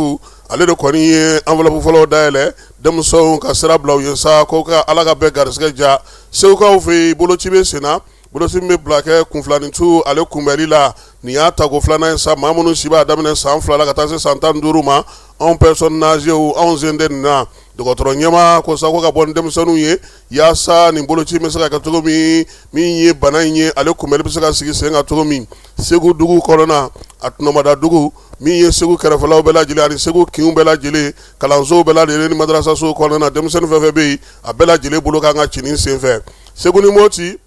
S6: ale de kɔni ye enveloppe fɔlɔw dayɛlɛ denmisɛnw ka sira bila u ye sa, ko ka Ala ka bɛɛ garisɛgɛ diya. Segukaw fɛ yen, boloci bɛ senna, boloci min bɛ bila kɛ kunfilanintu ale kunbɛli la. Nin y'a tako filanan ye sa. Maa minnu si b'a daminɛ san 2 la ka taa se san 15 ma, anw personnes âgées, anw sen tɛ nin na. Dɔgɔtɔrɔ ɲɛmaa ko sa ko ka bɔ ni denmisɛnninw ye yaasa nin boloci bɛ se ka kɛ cogo min, min ye bana in ye, ale kunbɛli bɛ se ka sigi sen kan cogo min. Segu dugu kɔnɔna, a tɔnɔmada dugu, min ye Segu kɛrɛfɛlaw bɛɛ lajɛlen ani Segu kinw bɛɛ lajɛlen, kalansow bɛɛ lajɛlen ni madarasasow kɔnɔna na, denmisɛnnin fɛn fɛn bɛ yen, a bɛɛ lajɛlen bolo kan ka ci nin senfɛ. Segu ni Moti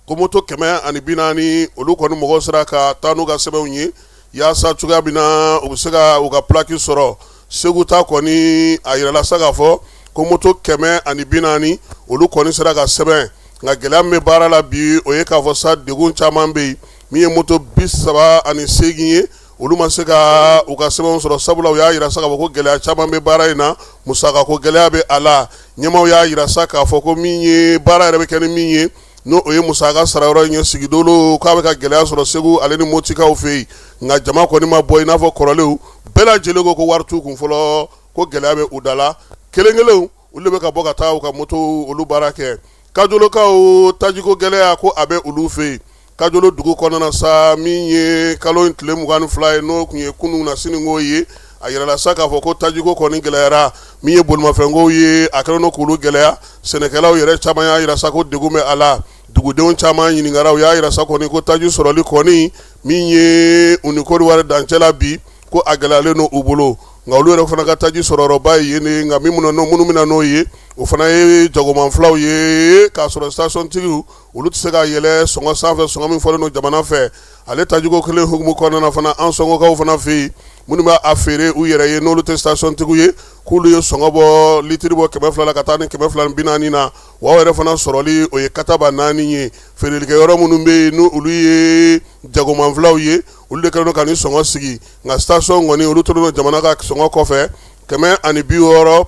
S6: ko moto 140, olu kɔni mɔgɔw sera ka taa n'u ka sɛbɛnw ye yaasa cogoya min na u bɛ se ka u ka plaque sɔrɔ. Segu ta kɔni, a yirala sa k'a fɔ ko moto 140, olu kɔni sera ka sɛbɛn. Nka gɛlɛya min bɛ baara la bi, o ye k'a fɔ sa degun caman bɛ yen. Min ye moto 38 ye, olu ma se ka u ka sɛbɛnw sɔrɔ, sabula u y'a yira sa k'a fɔ ko gɛlɛya caman bɛ baara in na, musakako gɛlɛya bɛ a la. Ɲɛmaaw y'a yira sa k'a fɔ ko min ye baara yɛrɛ bɛ kɛ ni min ye, n'o o ye musaka sara yɔrɔ in ye, sigidolo k'a bɛ ka gɛlɛya sɔrɔ Segu ale ni Motikaw fɛ yen. Nka jama kɔni ma bɔ i n'a fɔ kɔrɔlenw, bɛɛ lajɛlen ko ko wari t'u kun fɔlɔ, ko gɛlɛya bɛ u da la. Kelen kelenw, olu de bɛ ka bɔ ka taa u ka moto olu baara kɛ. Kajolokaw, tajiko gɛlɛya ko a bɛ olu fɛ yen. Kajolo dugu kɔnɔna sa, min ye kalo in tile 22 ye, n'o tun ye kunun na siniko ye. A yirala sa k'a fɔ ko tajiko kɔni gɛlɛyara, min ye bolimafɛnkow ye, a kɛlen don k'olu gɛlɛya. Sɛnɛkɛlaw yɛrɛ caman y'a yira sa ko degun bɛ a la. Dugudenw caman ɲininkara, u y'a yira sa kɔni ko taji sɔrɔli kɔni min ye u ni Kɔdiwari dancɛ la bi, ko a gɛlɛyalen don u bolo. Nka olu yɛrɛ fana ka taji sɔrɔyɔrɔba ye yen de ye, nka minnu bɛ na n'o ye, o fana ye jagoman filaw ye, k'a sɔrɔ stationtigiw olu tɛ se ka yɛlɛ sɔngɔ sanfɛ, sɔngɔ min fɔlen don jamana fɛ. Ale tajiko kelen hukumu kɔnɔna na fana, an sɔngɔkaw fana fɛ yen, minnu b'a a feere u yɛrɛ ye, n'olu tɛ stationtigiw ye, k'olu ye sɔngɔ bɔ litiri bɔ 200 la ka taa ni 240 na. Wa o yɛrɛ fana sɔrɔli, o ye kataba naani ye. Feerelikɛyɔrɔ minnu bɛ yen, n'olu ye jagoman filaw ye, olu de kɛlen don ka nin sɔngɔ sigi. Nka station kɔni, olu tolen don jamana ka sɔngɔ kɔfɛ, 160,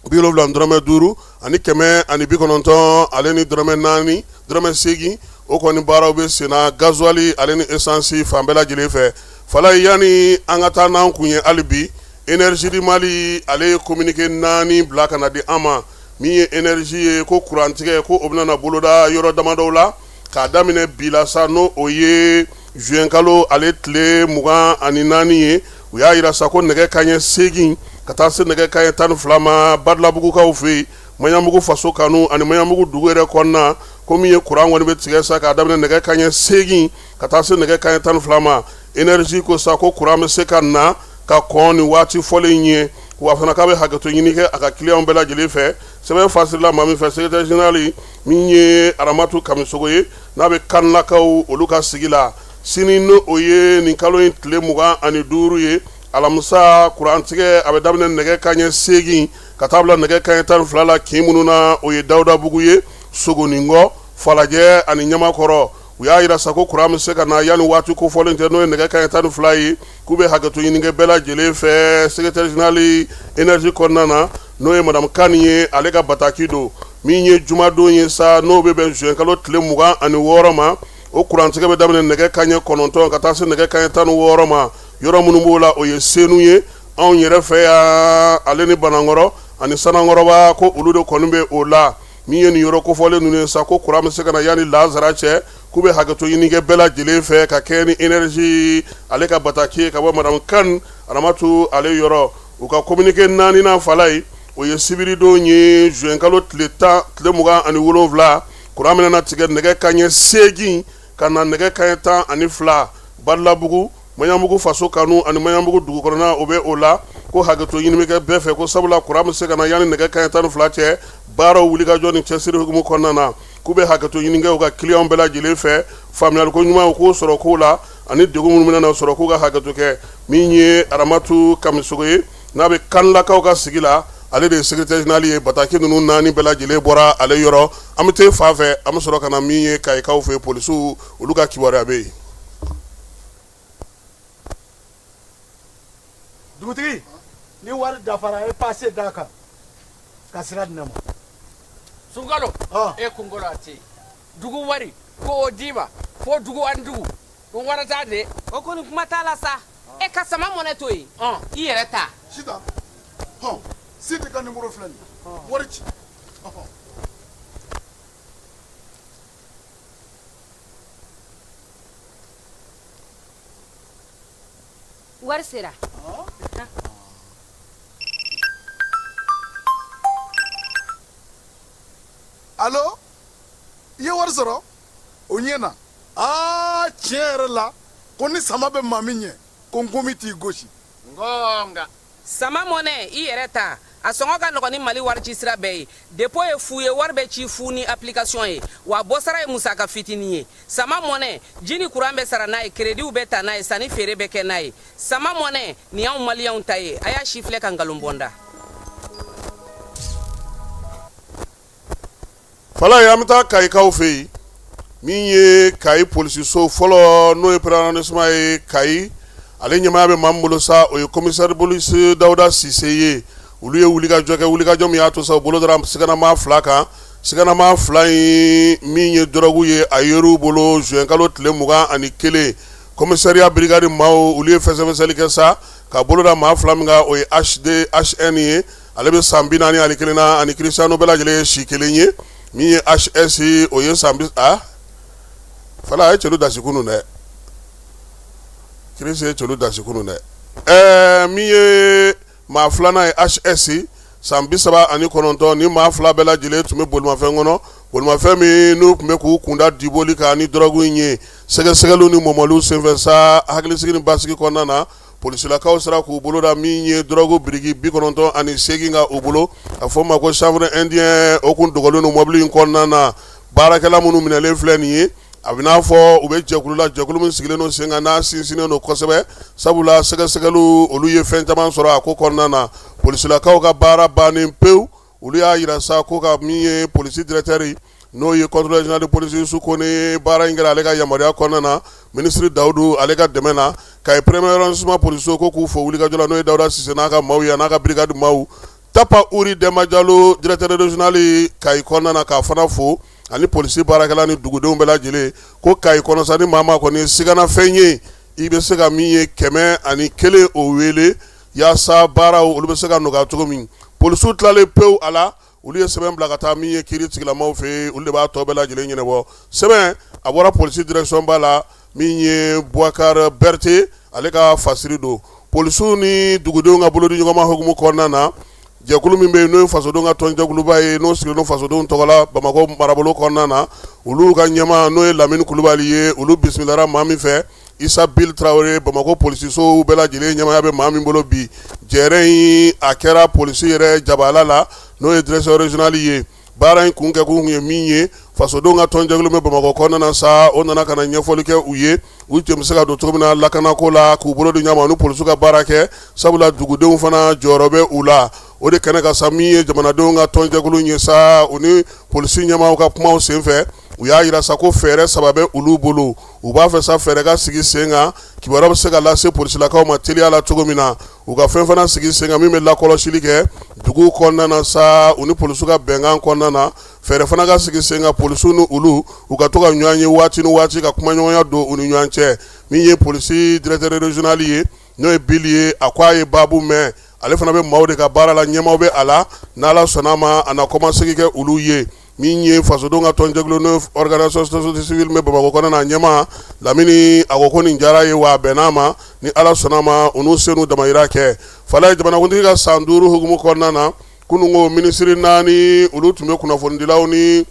S6: 70 dɔrɔmɛ 5 ani 190 ale ni dɔrɔmɛ 4, dɔrɔmɛ 8. O kɔni baaraw bɛ senna gasoil ale ni essence fan bɛɛ lajɛlen fɛ. Falaye, yanni an ka taa n'an kun ye hali bi, Énergie du Mali ale ye communiqué 4 bila ka na di an ma. Min ye énergie ye, ko kurantigɛ, ko o bɛna na boloda yɔrɔ damadɔw la k'a daminɛ bi la sa, n'o o ye juin kalo ale tile 24 ye. U y'a yira sa ko nɛgɛ kanɲɛ 8 ka taa se nɛgɛ kanɲɛ 12 ma, Badalabugukaw fɛ yen, Maɲanbugu faso kanu ani Maɲanbugu dugu yɛrɛ kɔnɔna, ko min ye kuran kɔni bɛ tigɛ sa k'a daminɛ nɛgɛ kanɲɛ 8 ka taa se nɛgɛ kanɲɛ 12 ma. Énergie ko sa ko kuran bɛ se ka na ka kɔn ni waati fɔlen ye, wa fana k'a bɛ hakɛto ɲini kɛ a ka clients bɛɛ lajɛlen fɛ. Sɛbɛn fasirila maa min fɛ, secrétaire général min ye Aramatu Kamisogo ye, n'a bɛ Kanlakaw olu ka sigi la. Sini, n'o o ye nin kalo in tile 25 ye, alamisa, kurantigɛ a bɛ daminɛ nɛgɛ kanɲɛ 8 ka taa bila nɛgɛ kanɲɛ 12 la. Kin minnu na, o ye Dawudabugu ye, Sogoninkɔ, Falajɛ ani Ɲamakɔrɔ. U y'a yira sa ko kuran bɛ se ka na yanni waati kofɔlen cɛ, n'o ye nɛgɛ kanɲɛ 12 ye, k'u bɛ hakɛto ɲini kɛ bɛɛ lajɛlen fɛ. Secrétaire général énergie kɔnɔna na, n'o ye madame Kani ye, ale ka bataki don. Min ye jumadon ye sa, n'o bɛ bɛn juin kalo tile 26 ma, o kurantigɛ bɛ daminɛ nɛgɛ kanɲɛ 9 ka taa se nɛgɛ kanɲɛ 16 ma. Yɔrɔ minnu b'o la, o ye Senu ye, anw yɛrɛ fɛ yan, ale ni Banankɔrɔ ani Sanankɔrɔba, ko olu de kɔni bɛ o la. Min ye nin yɔrɔ kofɔlen ninnu ye sa, ko kuran bɛ se ka na yanni lansara cɛ, k'u bɛ hakɛto ɲini kɛ bɛɛ lajɛlen fɛ ka kɛɲɛ ni énergie ale ka bataki ye ka bɔ madame Kani Aramatu ale yɔrɔ. U ka communiqué naaninan, Falaye, o ye sibiridon ye, juin kalo tile 10, tile 27, kuran bɛna na tigɛ nɛgɛ kanɲɛ 8 ka na nɛgɛ kanɲɛ 12, Badalabugu, Maɲanbugu faso kanu ani Maɲanbugu dugu kɔnɔna, o bɛ o la. Ko hakɛto ɲini bɛ kɛ bɛɛ fɛ, ko sabula kuran bɛ se ka na yanni nɛgɛ kanɲɛ 12 cɛ. Baaraw wulikajɔ ni cɛsiri hukumu kɔnɔna na, k'u bɛ hakɛto ɲini kɛ u ka clients bɛɛ lajɛlen fɛ, faamuyaliko ɲuman u k'o sɔrɔ kow la, ani degun minnu bɛna na sɔrɔ, k'u ka hakɛto kɛ. Min ye Aramatu Kamisogo ye, n'a bɛ Kanlakaw ka sigi la, ale de ye secrétaire général ye. Bataki ninnu naani bɛɛ lajɛlen bɔra ale yɔrɔ. An bɛ taa fan fɛ, an bɛ sɔrɔ ka na min ye Kayikaw fɛ, polisiw olu ka kibaruya bɛ yen.
S11: Dugutigi, ni wari dafara, e pase d'a kan ka sira di ne ma.
S12: Sunkalo, e kunkolo a tɛ dugu wari ko o d'i ma fo dugu ani dugu ɗum warata de.
S2: O kɔni, kuma t'a la sa. E ka sama mɔnɛ to yen, i yɛrɛ ta.
S4: Sitan, hɔn, Sidi ka nimoro filɛ nin ye, wari ci.
S2: Wari sera.
S4: Alo, i ye wari sɔrɔ? O ɲɛna. Aa, tiɲɛ yɛrɛ la, ko ni sama bɛ maa min ɲɛ, ko nkomi t'i gosi.
S12: Ngonga.
S2: Sama mɔnɛ, i yɛrɛ ta, a sɔngɔ ka nɔgɔn ni Mali warici sira bɛɛ ye. Dépôt ye fu ye, wari bɛ ci fu ni application ye, wa bɔsara ye musaka fitinin ye. Sama mɔnɛ, ji ni kuran bɛ sara n'a ye, créditw bɛ ta n'a ye, sanni feere bɛ kɛ n'a ye. Sama mɔnɛ nin y'anw maliyɛnw ta ye. A y'a si filɛ ka nkalon bɔ n da.
S6: Falaye, an bɛ taa Kayikaw fɛ yen. Min ye Kayi polisiso fɔlɔ, n'o ye premier arrondissement ye Kayi, ale ɲɛmaaya bɛ maa min bolo sa, o ye commissaire police Dawuda Sise ye. Olu ye wulikajɔ kɛ, wulikajɔ min y'a to sa u bolo dara siganamaa fila kan. Siganamaa fila in, min ye dɔrɔgu ye, a yer'u bolo juin kalo tile 21. Commissariat brigade maaw, olu ye fɛsɛfɛsɛli kɛ sa ka bolo da maa fila min kan, o ye HD HN ye, ale bɛ san 41 na, ani Cristiano bɛɛ lajɛlen ye si kelen ye. Min ye HS, o ye san bi a fana a ye cɛlu dasi kunun dɛ. Kirisi ye cɛlu dasi kunun dɛ. Ɛɛ min ye maa filanan ye HS san 39, ni maa fila bɛɛ lajɛlen tun bɛ bolimafɛn kɔnɔ, bolimafɛn min n'u tun bɛ k'u kunda Diboli kan ni dɔrɔgu in ye. Sɛgɛsɛgɛliw ni mɔmɔliw senfɛ sa, hakilisigi ni basigi kɔnɔna na, polisilakaw sera k'u bolo da min ye dɔrɔgu biriki 98 kan u bolo, a fɔ ma ko chanvre indien, o kun dogolen don mɔbili in kɔnɔna na. Baarakɛla minnu minɛlen filɛ nin ye, a bɛ n'a fɔ u bɛ jɛkulu la, jɛkulu min sigilen don sen kan n'a sinsinnen don kosɛbɛ, sabula sɛgɛsɛgɛliw olu ye fɛn caman sɔrɔ a ko kɔnɔna na. Polisilakaw ka baara bannen pewu, olu y'a jira sa ko ka min ye polisi directeur n'o ye contrôleur général de police Yusu Kone, baara in kɛra ale ka yamaruya kɔnɔna na, minisiri Dawudu ale ka dɛmɛ na. Kayi premier arrondissement polisiso ko k'u fo wulikajɔ la, n'o ye Dawuda Sise n'a ka maaw ye, a n'a ka brigade maaw. Tapa Uri Dɛnba Jalo, directeur régional Kayi kɔnɔna na, k'a fana fo, ani polisi baarakɛla ni dugudenw bɛɛ lajɛlen. Ko Kayi kɔnɔ sa, ni maa maa kɔni ye siganafɛn ye, i bɛ se ka min ye 101 o wele, yaasa baaraw olu bɛ se ka nɔgɔya cogo min. Polisiw tilalen pewu a la, olu ye sɛbɛn bila ka taa min ye kiiri tigilamaw fɛ yen, olu de b'a tɔ bɛɛ lajɛlen ɲɛnabɔ. Sɛbɛn a bɔra polisi direction ba la, min ye Boubacar Berthe ale ka fasiri don. Polisiw ni dugudenw ka bolodi ɲɔgɔnma hukumu kɔnɔna na, jɛkulu min bɛ yen n'o ye fasodenw ka tɔnjɛkuluba ye, n'o sigilen don fasodenw tɔgɔ la Bamakɔ marabolo kɔnɔna na, olu ka ɲɛmaa n'o ye Lamini Kulubali ye, olu bisimilara maa min fɛ, Isa Bil Tarawele, Bamakɔ polisisow bɛɛ lajɛlen ɲɛmaaya bɛ maa min bolo bi. Jɛrɛ in a kɛra polisi yɛrɛ jabala la, n'o ye direction régionale ye. Baara in kun kɛkun ye min ye, fasodenw ka tɔnjɛkulu bɛ Bamakɔ kɔnɔna na sa, o nana ka na ɲɛfɔli kɛ u ye, u cɛ bɛ se ka don cogo min na lakanako la, k'u bolo di ɲɔgɔn ma ni polisiw ka baara kɛ, sabula dugudenw fana jɔyɔrɔ bɛ u la. O de kɛnɛ kan sa, min ye jamanadenw ka tɔnjɛkulu ye sa, u ni polisi ɲɛmaaw ka kumaw senfɛ, u y'a jira sa ko fɛɛrɛ saba bɛ olu bolo. U b'a fɛ sa fɛɛrɛ ka sigi sen kan, kibaruya bɛ se ka lase polisilakaw ma teliya la cogo min na. U ka fɛn fana sigi sen kan min bɛ lakɔlɔsili kɛ dugu kɔnɔna na sa, u ni polisiw ka bɛnkan kɔnɔna na. Fɛɛrɛ fana ka sigi sen kan, polisiw ni olu u ka to ka ɲɔgɔn ye waati ni waati, ka kumaɲɔgɔnya don u ni ɲɔgɔn cɛ. Min ye polisi directeur régional ye, n'o ye Bili ye, a ko a ye baabu mɛn, ale fana bɛ maaw de ka baara la, ɲɛmaaw bɛ a la, n'Ala sɔnna a ma, a na kɔmasegin kɛ olu ye. Min ye fasodenw ka tɔnjɛkulu n'o organisation société civile bɛ Bamakɔ kɔnɔna na ɲɛmaa Lamini, a ko ko nin diyara ye, wa a bɛn'a ma, ni Ala sɔnna a ma, u n'u se n'u damayira kɛ. Falaye, jamanakuntigi ka san 5 hukumu kɔnɔna na, kununko minisiri naani olu tun bɛ kunnafonidilaw ni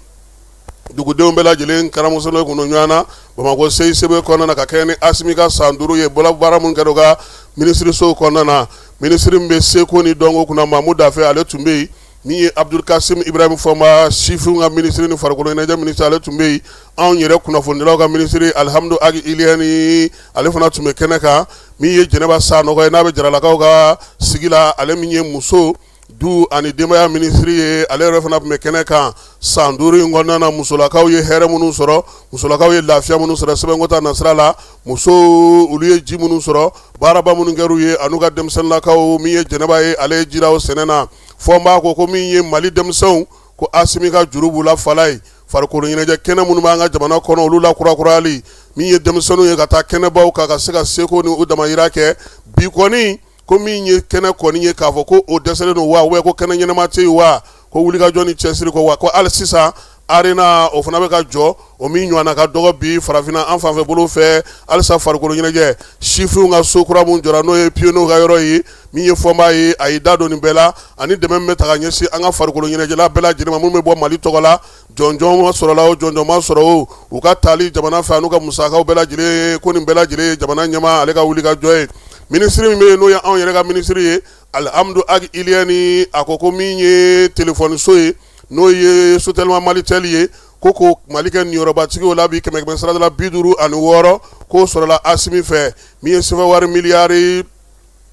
S6: dugudenw bɛɛ lajɛlen karamuso kun ɲɔgɔn na Bamakɔ CICB kɔnɔna na, ka kɛɲɛ ni Asimi ka san 5 ye, bolo baara minnu kɛra u ka minisirisow kɔnɔna na. Minisiri min bɛ seko ni dɔnko kunna, Mamu Dafe, ale tun bɛ yen. Min ye Abdul Kasim Ibrahim Fɔnba, sifinw ka minisiri ni farikolo ɲɛnajɛ minisiri, ale tun bɛ yen. Anw yɛrɛ kunnafonidilaw ka minisiri Alihamudu Agi Iliyɛni, ale fana tun bɛ kɛnɛ kan. Min ye Jɛnɛba Sanɔgɔ ye, n'a bɛ Jaralakaw ka sigi la, ale min ye muso, du ani denbaya minisiri ye, ale yɛrɛ fana tun bɛ kɛnɛ kan. San 5 in kɔnɔna na, musolakaw ye hɛrɛ minnu sɔrɔ, musolakaw ye lafiya minnu sɔrɔ sɛbɛnko ta nasira la, musow olu ye ji minnu sɔrɔ, baaraba minnu kɛra u ye, an'u ka denmisɛnninlakaw. Min ye Jɛnɛba ye, ale ye jira o sɛnɛ na. Fɔnba ko ko min ye Mali denmisɛnw, ko Asimi ka juru b'u la. Falaye, farikolo ɲɛnajɛ kɛnɛ minnu b'an ka jamana kɔnɔ, olu lakurakurayali, min ye denmisɛnninw ye ka taa kɛnɛbaw kan ka se ka seko ni u damayira kɛ. Bi kɔni, ko min ye kɛnɛ kɔni ye, k'a fɔ ko o dɛsɛlen don wa, ko kɛnɛ ɲɛnama tɛ yen wa, ko wulikajɔ ni cɛsiri kɔ wa, ko hali sisan arena o fana bɛ ka jɔ, o min ɲɔgɔnna ka dɔgɔ bi farafinna an fanfɛ bolo fɛ. Halisa farikolo ɲɛnajɛ, sifinw ka so kura min jɔra, n'o ye pionniers ka yɔrɔ ye, min ye Fɔnba ye, a y'i da don nin bɛɛ la, ani dɛmɛ min bɛ ta ka ɲɛsin an ka farikolo ɲɛnajɛla bɛɛ lajɛlen ma, minnu bɛ bɔ Mali tɔgɔ la, jɔnjɔn ma sɔrɔla o, jɔnjɔn ma sɔrɔ o, u ka taali jamana fɛ an'u ka musakaw bɛɛ lajɛlen, ko nin bɛɛ lajɛlen ye jamana ɲɛmaa ale ka wulikajɔ ye. Minisiri min bɛ yen, n'o ye anw yɛrɛ ka minisiri ye, Alihamudu Agi Iliyɛni, a ko ko min ye telefɔniso ye, n'o ye Sotelma Malitel ye, ko Mali kɛ niyɔrɔbatigi o la bi kɛmɛ kɛmɛ sarada la 56, k'o sɔrɔla Asimi fɛ. Min ye sefa wari miliyari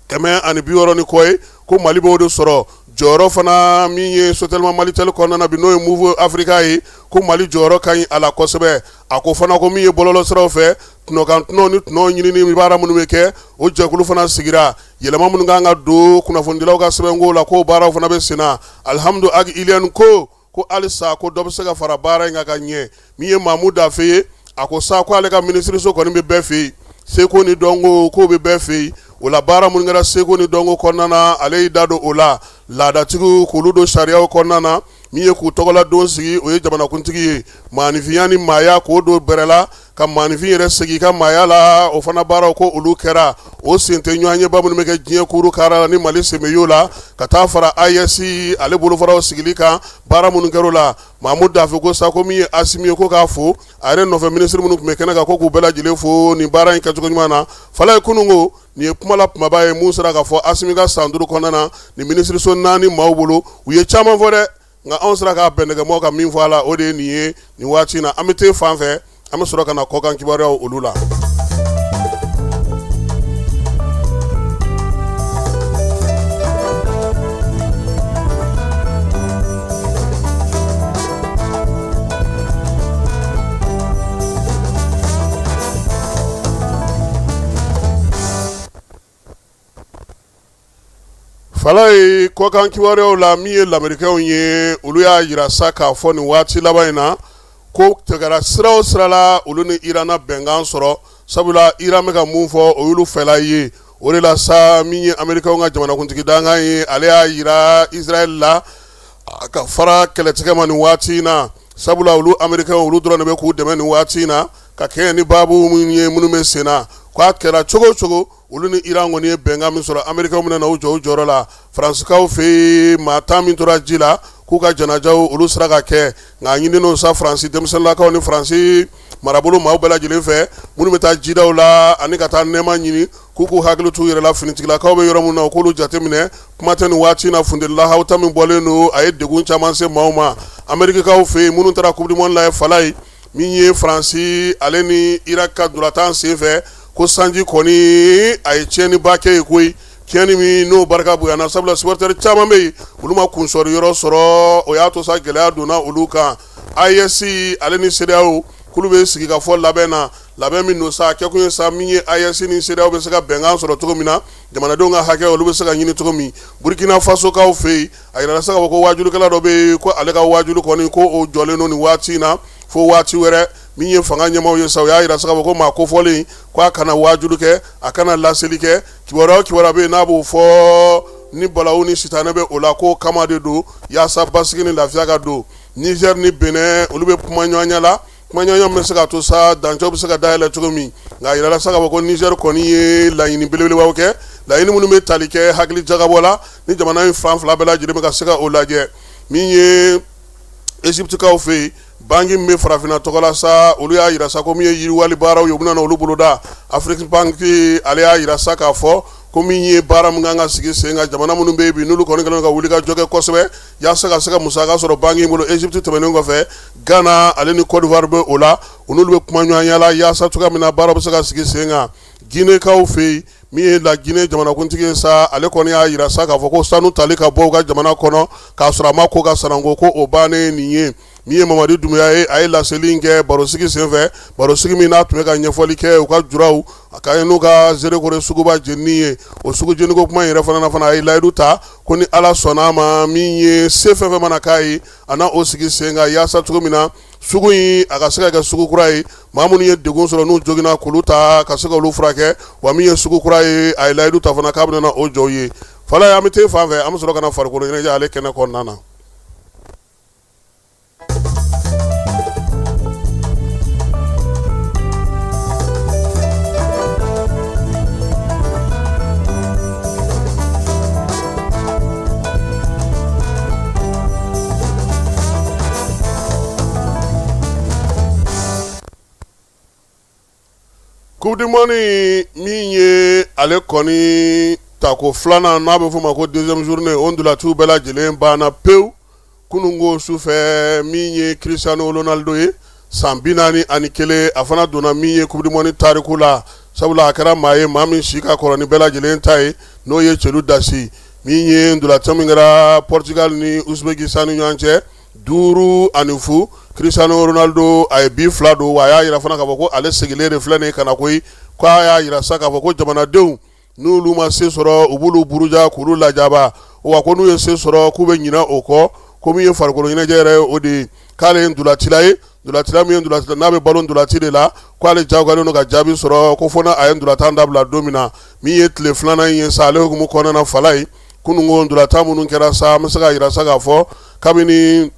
S6: 160 ni kɔ ye, ko Mali b'o de sɔrɔ. Jɔyɔrɔ fana min ye Sotelma Malitel kɔnɔna na bi, n'o ye Moov Africa ye, ko Mali jɔyɔrɔ ka ɲi a la kosɛbɛ. A ko fana ko min ye bɔlɔlɔsiraw fɛ, tɔnɔkan tɔnɔ ni tɔnɔ ɲinini baara minnu bɛ kɛ, o jɛkulu fana sigira. Yɛlɛma minnu kan ka don kunnafonidilaw ka sɛbɛnko la, k'o baaraw fana bɛ senna. Alihamudu Agi Iliyɛni ko ko halisa ko dɔ bɛ se ka fara baara in kan ka ɲɛ. Min ye Mamu Dafe ye, a ko sa ko ale ka minisiriso kɔni bɛ bɛɛ fɛ yen, seko ni dɔnko k'o bɛ bɛɛ fɛ yen. O la baara minnu kɛra seko ni dɔnko kɔnɔna na, ale y'i da don o la. Laadatigiw k'olu don sariyaw kɔnɔna na, min ye k'u tɔgɔla don sigi, o ye jamanakuntigi ye. Maaninfinya ni maaya k'o don bɛrɛ la, ka maaninfin yɛrɛ segin ka maaya la, o fana baaraw ko olu kɛra. O sen tɛ ɲɔgɔnyeba minnu bɛ kɛ diɲɛ kuru kara la ni Mali sen bɛ y'o la, ka taa fara AES ale bolofaraw sigili kan, baara minnu kɛra o la. Mamudu Dafe ko sa ko min ye Asimi ye ko k'a fo a yɛrɛ nɔfɛ minisiri minnu tun bɛ kɛnɛ kan ko k'u bɛɛ lajɛlen fo nin baara in kɛcogo ɲuman na. Falaye kununko nin ye kuma la kumaba ye mun sera ka fɔ Asimi ka san 5 kɔnɔna na nin minisiriso 4 maaw bolo. U ye caman fɔ dɛ, nka anw sera k'a bɛndɛgɛmɔgɔ ka min fɔ a la o de ye nin ye nin waati in na. An bɛ te fan fɛ, an bɛ sɔrɔ ka na kɔkan kibaruyaw olu la. Falaye kɔkan kibaruyaw la, min ye lamerikɛnw ye, olu y'a jira sa k'a fɔ nin waati laban in na ko tɛgɛra sira o sira la, olu ni Iran na bɛnkan sɔrɔ, sabula Iran bɛ ka mun fɔ o y'olu fɛla ye. O de la sa, min ye amerikɛnw ka jamanakuntigi dankan ye, ale y'a jira Israël la ka fara kɛlɛtigɛ ma nin waati in na, sabula olu amerikɛnw olu dɔrɔn de bɛ k'u dɛmɛ nin waati in na ka kɛɲɛ ni baabu minnu ye minnu bɛ sen na. K'a kɛra cogo o cogo, olu ni Iran kɔni ye bɛnkan min sɔrɔ, amerikɛnw bɛna na u jɔ u jɔyɔrɔ la. Faransikaw fɛ yen, maa 10 min tora ji la, k'u ka janajaw olu sera ka kɛ, nka a ɲininen sa Faransi denmisɛnninlakaw ni Faransi marabolo maaw bɛɛ lajɛlen fɛ, minnu bɛ taa jidaw la ani ka taa nɛɛma ɲini, k'u k'u hakili t'u yɛrɛ la finitigilakaw bɛ yɔrɔ min na, u k'olu jateminɛ. Kuma tɛ nin waati in na, funteni lahawuta min bɔlen don, a ye degun caman se maaw ma amerikikaw fɛ yen minnu taara coupe du monde la. Falaye, min ye Faransi ale ni Irak ka ntolatan senfɛ, ko sanji kɔni a ye tiɲɛniba kɛ yen koyi, tiɲɛni min n'o barika bonyana, sabula supporter caman bɛ yen, olu ma kunsɔri yɔrɔ sɔrɔ. O y'a to sa gɛlɛya donna olu kan. AES ale ni CEDEAO k'olu bɛ sigi ka fɔ labɛn na, labɛn min don sa, kɛkun ye sa min ye AES ni CEDEAO bɛ se ka bɛnkan sɔrɔ cogo min na, jamanadenw ka hakɛ olu bɛ se ka ɲini cogo min. Burkina Fasokaw fɛ yen, a yirala sa k'a fɔ ko waajulikɛla dɔ bɛ yen, ko ale ka waajuli kɔni ko o jɔlen don nin waati in na fo waati wɛrɛ. Min ye fanga ɲɛmaaw ye sa, u y'a yira sa k'a fɔ ko maa kofɔlen ko a kana waajuli kɛ, a kana laseli kɛ, kibaruya o kibaruya bɛ yen n'a b'o fɔ ni balawu ni sitanɛ bɛ o la, k'o kama de don yaasa basigi ni lafiya ka don. Niger ni Benin olu bɛ kuma ɲɔgɔnya la, kumaɲɔgɔnya bɛ se ka to sa dancɛw bɛ se ka dayɛlɛ cogo min. Nka a yirala sa k'a fɔ ko Niger kɔni ye laɲini belebelebaw kɛ, laɲini minnu bɛ tali kɛ hakili jagabɔ la ni jamana in fan fila bɛɛ lajɛlen bɛ ka se ka o lajɛ. Min ye Égyptekaw fɛ yen, banki min bɛ farafinna tɔgɔ la sa, olu y'a yira sa ko min ye yiriwali baaraw ye, u bɛna olu boloda. Afreximbank ale y'a yira sa k'a fɔ ko min ye baara min kan ka sigi sen kan, jamana minnu bɛ yen bi n'olu kɔni kɛlen don ka wuli ka jɔ kɛ kosɛbɛ yaasa ka se ka musaka sɔrɔ banki in bolo, Égypte tɛmɛnen kɔfɛ, Ghana ale ni Côte d'Ivoire bɛ o la, u n'olu bɛ kuma ɲɔgɔnya la yaasa cogoya min na baara bɛ se ka sigi sen kan. Guinéekaw fɛ yen, min ye la Guinée jamanakuntigi ye sa, ale kɔni y'a yira sa k'a fɔ ko sanu tali ka bɔ u ka jamana kɔnɔ k'a sɔrɔ a ma ko ka sananko, ko o bannen nin ye. Min ye Mamadi Doumbouya ye, a ye laseli in kɛ barosigi senfɛ, barosigi min n'a tun bɛ ka ɲɛfɔli kɛ u ka juraw a ka n'u ka Nzérékoré suguba jenini ye. O sugu jeniko kuma in yɛrɛ fana na fana, a ye layidu ta ko ni Ala sɔnna a ma, min ye se fɛn fɛn mana k'a ye, a na o sigi sen kan yaasa cogo min na sugu in a ka se ka kɛ sugu kura ye, maa minnu ye degun sɔrɔ n'u joginna k'olu ta ka se ka olu furakɛ. Wa min ye sugu kura ye, a ye layidu ta fana k'a bɛna na o jɔ u ye. Falaye, an bɛ te fan fɛ, an bɛ sɔrɔ ka na farikolo ɲɛnajɛ ale kɛnɛ kɔnɔna na. Coupe du monde min ye ale kɔni tako filanan n'a bɛ f'o ma ko deuxième journée, o ntolaciw bɛɛ lajɛlen banna pewu kununko sufɛ. Min ye Cristiano Ronaldo ye, san 41, a fana donna min ye coupe du monde tariku la, sabula a kɛra maa ye maa min si ka kɔrɔ ni bɛɛ lajɛlen ta ye, n'o ye celu dasi. Min ye ntolatan min kɛra Portugal ni Ouzbékistan ni ɲɔgɔn cɛ 5-0, Cristiano Ronaldo a ye bi 2 don. Wa a y'a yira fana k'a fɔ ko ale seginnen de filɛ nin ye ka na koyi. K'a y'a yira sa k'a fɔ ko jamanadenw n'olu ma se sɔrɔ, u b'olu buruja k'olu lajaba, wa ko n'u ye se sɔrɔ k'u bɛ ɲinɛ o kɔ. Ko min ye farikolo ɲɛnajɛ yɛrɛ ye, o de ye k'ale ye ntolacila ye, ntolacila min ye ntolacila n'a bɛ balo ntolaci de la, k'ale jagoyalen don ka jaabi sɔrɔ, ko fo n'a ye ntolatan dabila don min na. Min ye tile filanan in ye sa, ale hukumu kɔnɔna na, Falaye, kununko ntolatan minnu kɛra sa, an bɛ se k'a yira sa k'a fɔ kabini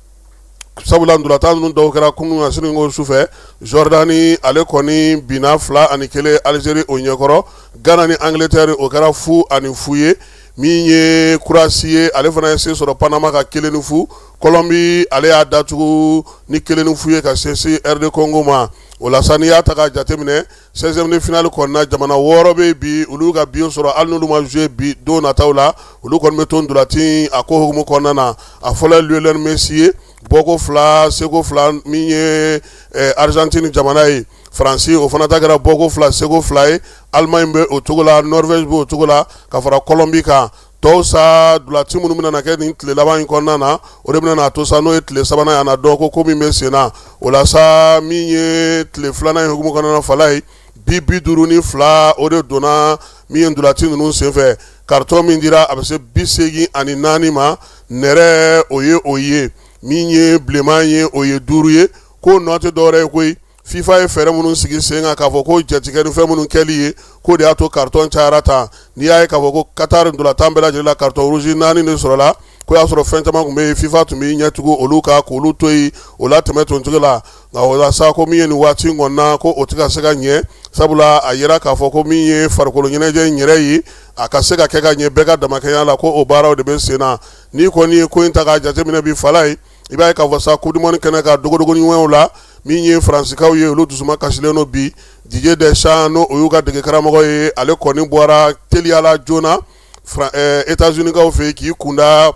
S6: Sabula ntolatan ninnu dɔw kɛra kunun na sini ko sufɛ Jordanie ale kɔni binna 2-1 Algérie o ɲɛkɔrɔ Ghana ni Angleterre o kɛra 0-0 ye min ye Croatie ye ale fana ye se sɔrɔ Panama kan 1-0 Colombie ale y'a datugu ni 1-0 ye ka se se RD Congo ma o la sa n'i y'a ta k'a jateminɛ 16e de finale kɔnɔna jamana 6 bɛ bi olu ka billet sɔrɔ hali n'olu ma jouer bi don nataw la olu kɔni bɛ to ntolatan a ko hukumu kɔnɔna na a fɔlɔ ye Lionel Messi ye bɔko 2 seko 2 min ye Argentine jamana ye Faransi o fana ta kɛra bɔko 2 seko 2 ye Allemagne bɛ o cogo la Norvège bɛ o cogo la ka fara Colombie kan tɔw sa ntolatan minnu bɛna kɛ nin tile laban in kɔnɔna na o de bɛna to sa n'o ye tile sabanan ye a na dɔn ko ko min bɛ sen na o la sa min ye tile filanan in hukumu kɔnɔna fala ye bi 52 o de donna min ye ntolatan ninnu senfɛ carton min dira a bɛ se 84 ma nɛrɛ o ye o ye min ye bilenman ye o ye 5 ye ko nɔ tɛ dɔwɛrɛ ye koyi FIFA ye fɛɛrɛ minnu sigi sen kan k'a fɔ ko jatigɛ ni fɛn minnu kɛli ye k'o de y'a to carton cayara tan n'i y'a ye k'a fɔ ko Qatar ntolatan bɛɛ lajɛlen la carton rouge 4 de sɔrɔla ko y'a sɔrɔ fɛn caman tun bɛ yen FIFA tun bɛ ɲɛtugu olu kan k'olu to yen o la tɛmɛ toncogo la nka o la sa ko min ye nin waati in kɔnɔna ko o tɛ ka se ka ɲɛ sabula a yira k'a fɔ ko min ye farikolo ɲɛnajɛ in yɛrɛ ye a ka se ka kɛ ka ɲɛ bɛɛ ka damakɛnya la ko o baaraw de bɛ sen na n'i kɔni ye ko in ta k'a jateminɛ bi fala ye i b'a ye k'a fɔ sa coupe du monde kɛnɛ kan dogodogonin wɛrɛw la min ye faransikaw ye olu dusuma kasilen don bi Didier Deschamps n'o o y'u ka dege karamɔgɔ ye ale kɔni bɔra teliya la joona États-Unis kaw fɛ yen k'i kunda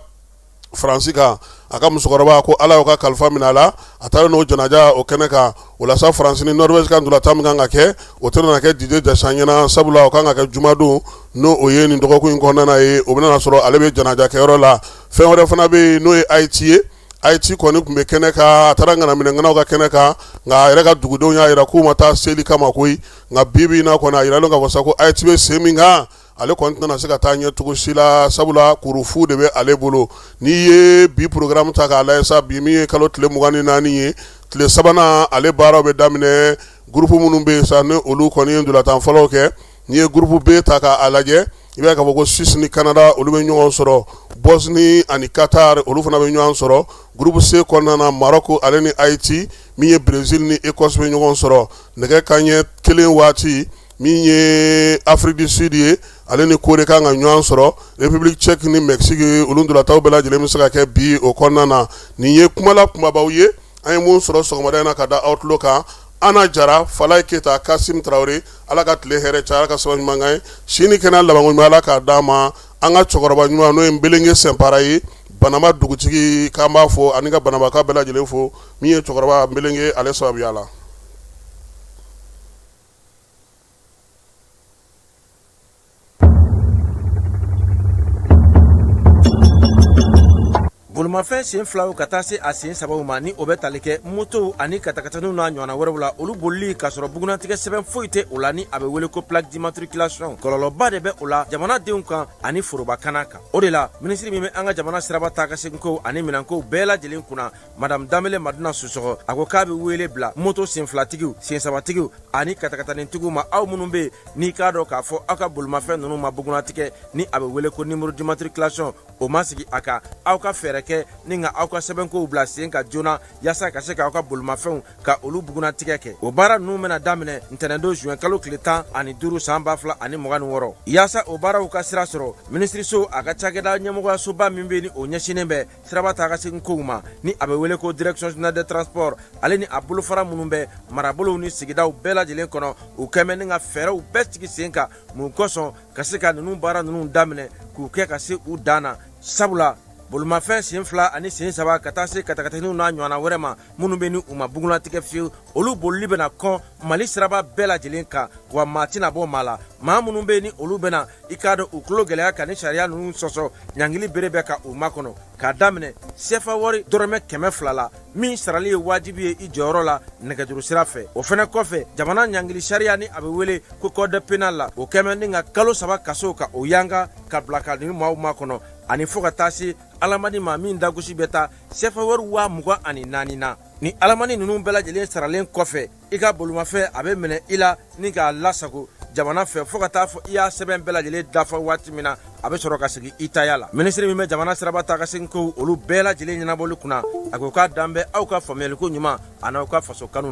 S6: Faransi kan a ka musokɔrɔba ko Ala y'o ka kalifa minɛ a la a taara n'o janaja o kɛnɛ kan o la sa Faransi ni Norvège ka ntolatan min kan ka kɛ o tɛna kɛ Didier Deschamps ɲɛna sabula o kan ka kɛ jumadon n'o o ye nin dɔgɔkun in kɔnɔna ye o bɛna sɔrɔ ale bɛ janaja kɛyɔrɔ la fɛn wɛrɛ fana bɛ yen n'o ye Haïti ye Haïti kɔni tun bɛ kɛnɛ kan a taara ŋanaminɛŋanaw ka kɛnɛ kan nka a yɛrɛ ka dugudenw y'a jira k'u ma taa seli kama koyi nka bi bi in na kɔni a jiralen k'a fɔ sa ko Haïti bɛ sen min kan ale kɔni tɛna se ka taa ɲɛ cogo si la sabula kurufu de bɛ ale bolo n'i ye bi programme ta k'a lajɛ sa bi min ye kalo tile 24 ye tile sabanan ale baaraw bɛ daminɛ groupe minnu bɛ yen sa ni olu kɔni ye ntolatan fɔlɔw kɛ n'i ye groupe B ta k'a lajɛ i b'a ye k'a fɔ ko Suisse ni Canada olu bɛ ɲɔgɔn sɔrɔ Bosnie ani Qatar olu fana bɛ ɲɔgɔn sɔrɔ groupe C kɔnɔna na Maroc ale ni Haïti min ye Brésil ni Écosse bɛ ɲɔgɔn sɔrɔ nɛgɛ kanɲɛ 1 waati min ye Afrique du Sud ye ale ni Corée kan ka ɲɔgɔn sɔrɔ République tchèque ni Mexique olu ntolatanw bɛɛ lajɛlen bɛ se ka kɛ bi o kɔnɔna na nin ye kumala kumabaw ye an ye mun sɔrɔ sɔgɔmada in na ka da aw tulo kan Ana Jara Falaye Keyita Kasim Tarawele Ala ka tile hɛrɛ caya Ala ka sababu ɲuman k'an ye si ni kɛnɛya labanko ɲuman Ala k'a d'an ma an ka cɛkɔrɔba ɲuman n'o ye Nbelenke Sɛnpara ye Banamba dugutigi k'an b'a fo ani ka Banambakaw bɛɛ lajɛlen fo min ye cɛkɔrɔba Nbelenke ale sababuya la.
S13: Bolimafɛn sen filaw ka taa se a sen sabaw ma ni o bɛ tali kɛ motow ani katakataniw n'a ɲɔgɔnna wɛrɛw la olu bolili k'a sɔrɔ bugunnatigɛ sɛbɛn foyi tɛ o la ni a bɛ wele ko plaque d'immatriculation kɔlɔlɔba de bɛ o la jamanadenw kan ani forobakana kan o de la minisiri min bɛ an ka jamana siraba taa ka seginkow ani minɛnkow bɛɛ lajɛlen kunna madame Danbele Madina Sisɔkɔ a ko k'a bɛ wele bila moto senfilatigiw sensabatigiw ani katakatanitigiw ma aw minnu bɛ yen n'i k'a dɔn k'a fɔ aw ka bolimafɛn ninnu ma bugunnatigɛ ni a bɛ wele ko numéro d'immatriculation o ma sigi a kan aw ka fɛɛrɛ kɛ ni ka aw ka sɛbɛnkow bila sen kan joona yaasa ka se k'aw ka bolimafɛnw ka olu bugunnatigɛ kɛ o baara ninnu bɛna daminɛ ntɛnɛndon juin kalo tile 15 san 2026 yaasa o baaraw ka sira sɔrɔ minisiriso a ka cakɛda ɲɛmɔgɔyasoba min bɛ ni o ɲɛsinnen bɛ siraba taa ka segin kow ma ni a bɛ wele ko direction générale des transports ale ni a bolofara minnu bɛ marabolow ni sigidaw bɛɛ lajɛlen kɔnɔ u kɛmɛ ni ka fɛɛrɛw bɛɛ sigi sen kan mun kosɔn ka se ka ninnu baara ninnu daminɛ k'u kɛ ka se u dan na sabula bolimafɛn sen fila ani sen saba ka taa se katakataniw n'a ɲɔgɔnna wɛrɛ ma minnu bɛ ni u ma bugunnatigɛ fiyewu olu bolili bɛna kɔn mali siraba bɛɛ lajɛlen kan wa maa tɛna bɔ maa la maa minnu bɛ ni olu bɛna i k'a dɔn u tulo gɛlɛya ka ni sariya ninnu sɔsɔ ɲangili bere bɛ ka u makɔnɔ k'a daminɛ sefa wari dɔrɔmɛ 200 la min sarali ye wajibi ye i jɔyɔrɔ la nɛgɛjuru sira fɛ o fɛnɛ kɔfɛ jamana ɲangili sariya ni a bɛ wele ko code pénal la o kɛmɛ ni ka kalo 3 kaso ka o yanga ka bila ka nin maaw makɔnɔ ani fo ka taa se alamani ma min dagosi bɛ taa sefa wari 24,000 na ni alamani ninnu bɛɛ lajɛlen saralen kɔfɛ i ka bolimafɛn a bɛ minɛ i la ni k'a lasago jamana fɛ fo ka taa fɔ i y'a sɛbɛn bɛɛ lajɛlen dafa waati min na, a bɛ sɔrɔ ka segin i taya la. Minisiri min bɛ jamana siraba taa ka segin kow olu bɛɛ lajɛlen ɲɛnabɔli kunna, a ko k'a dan bɛ aw ka faamuyaliko ɲuman an'aw ka faso kanu.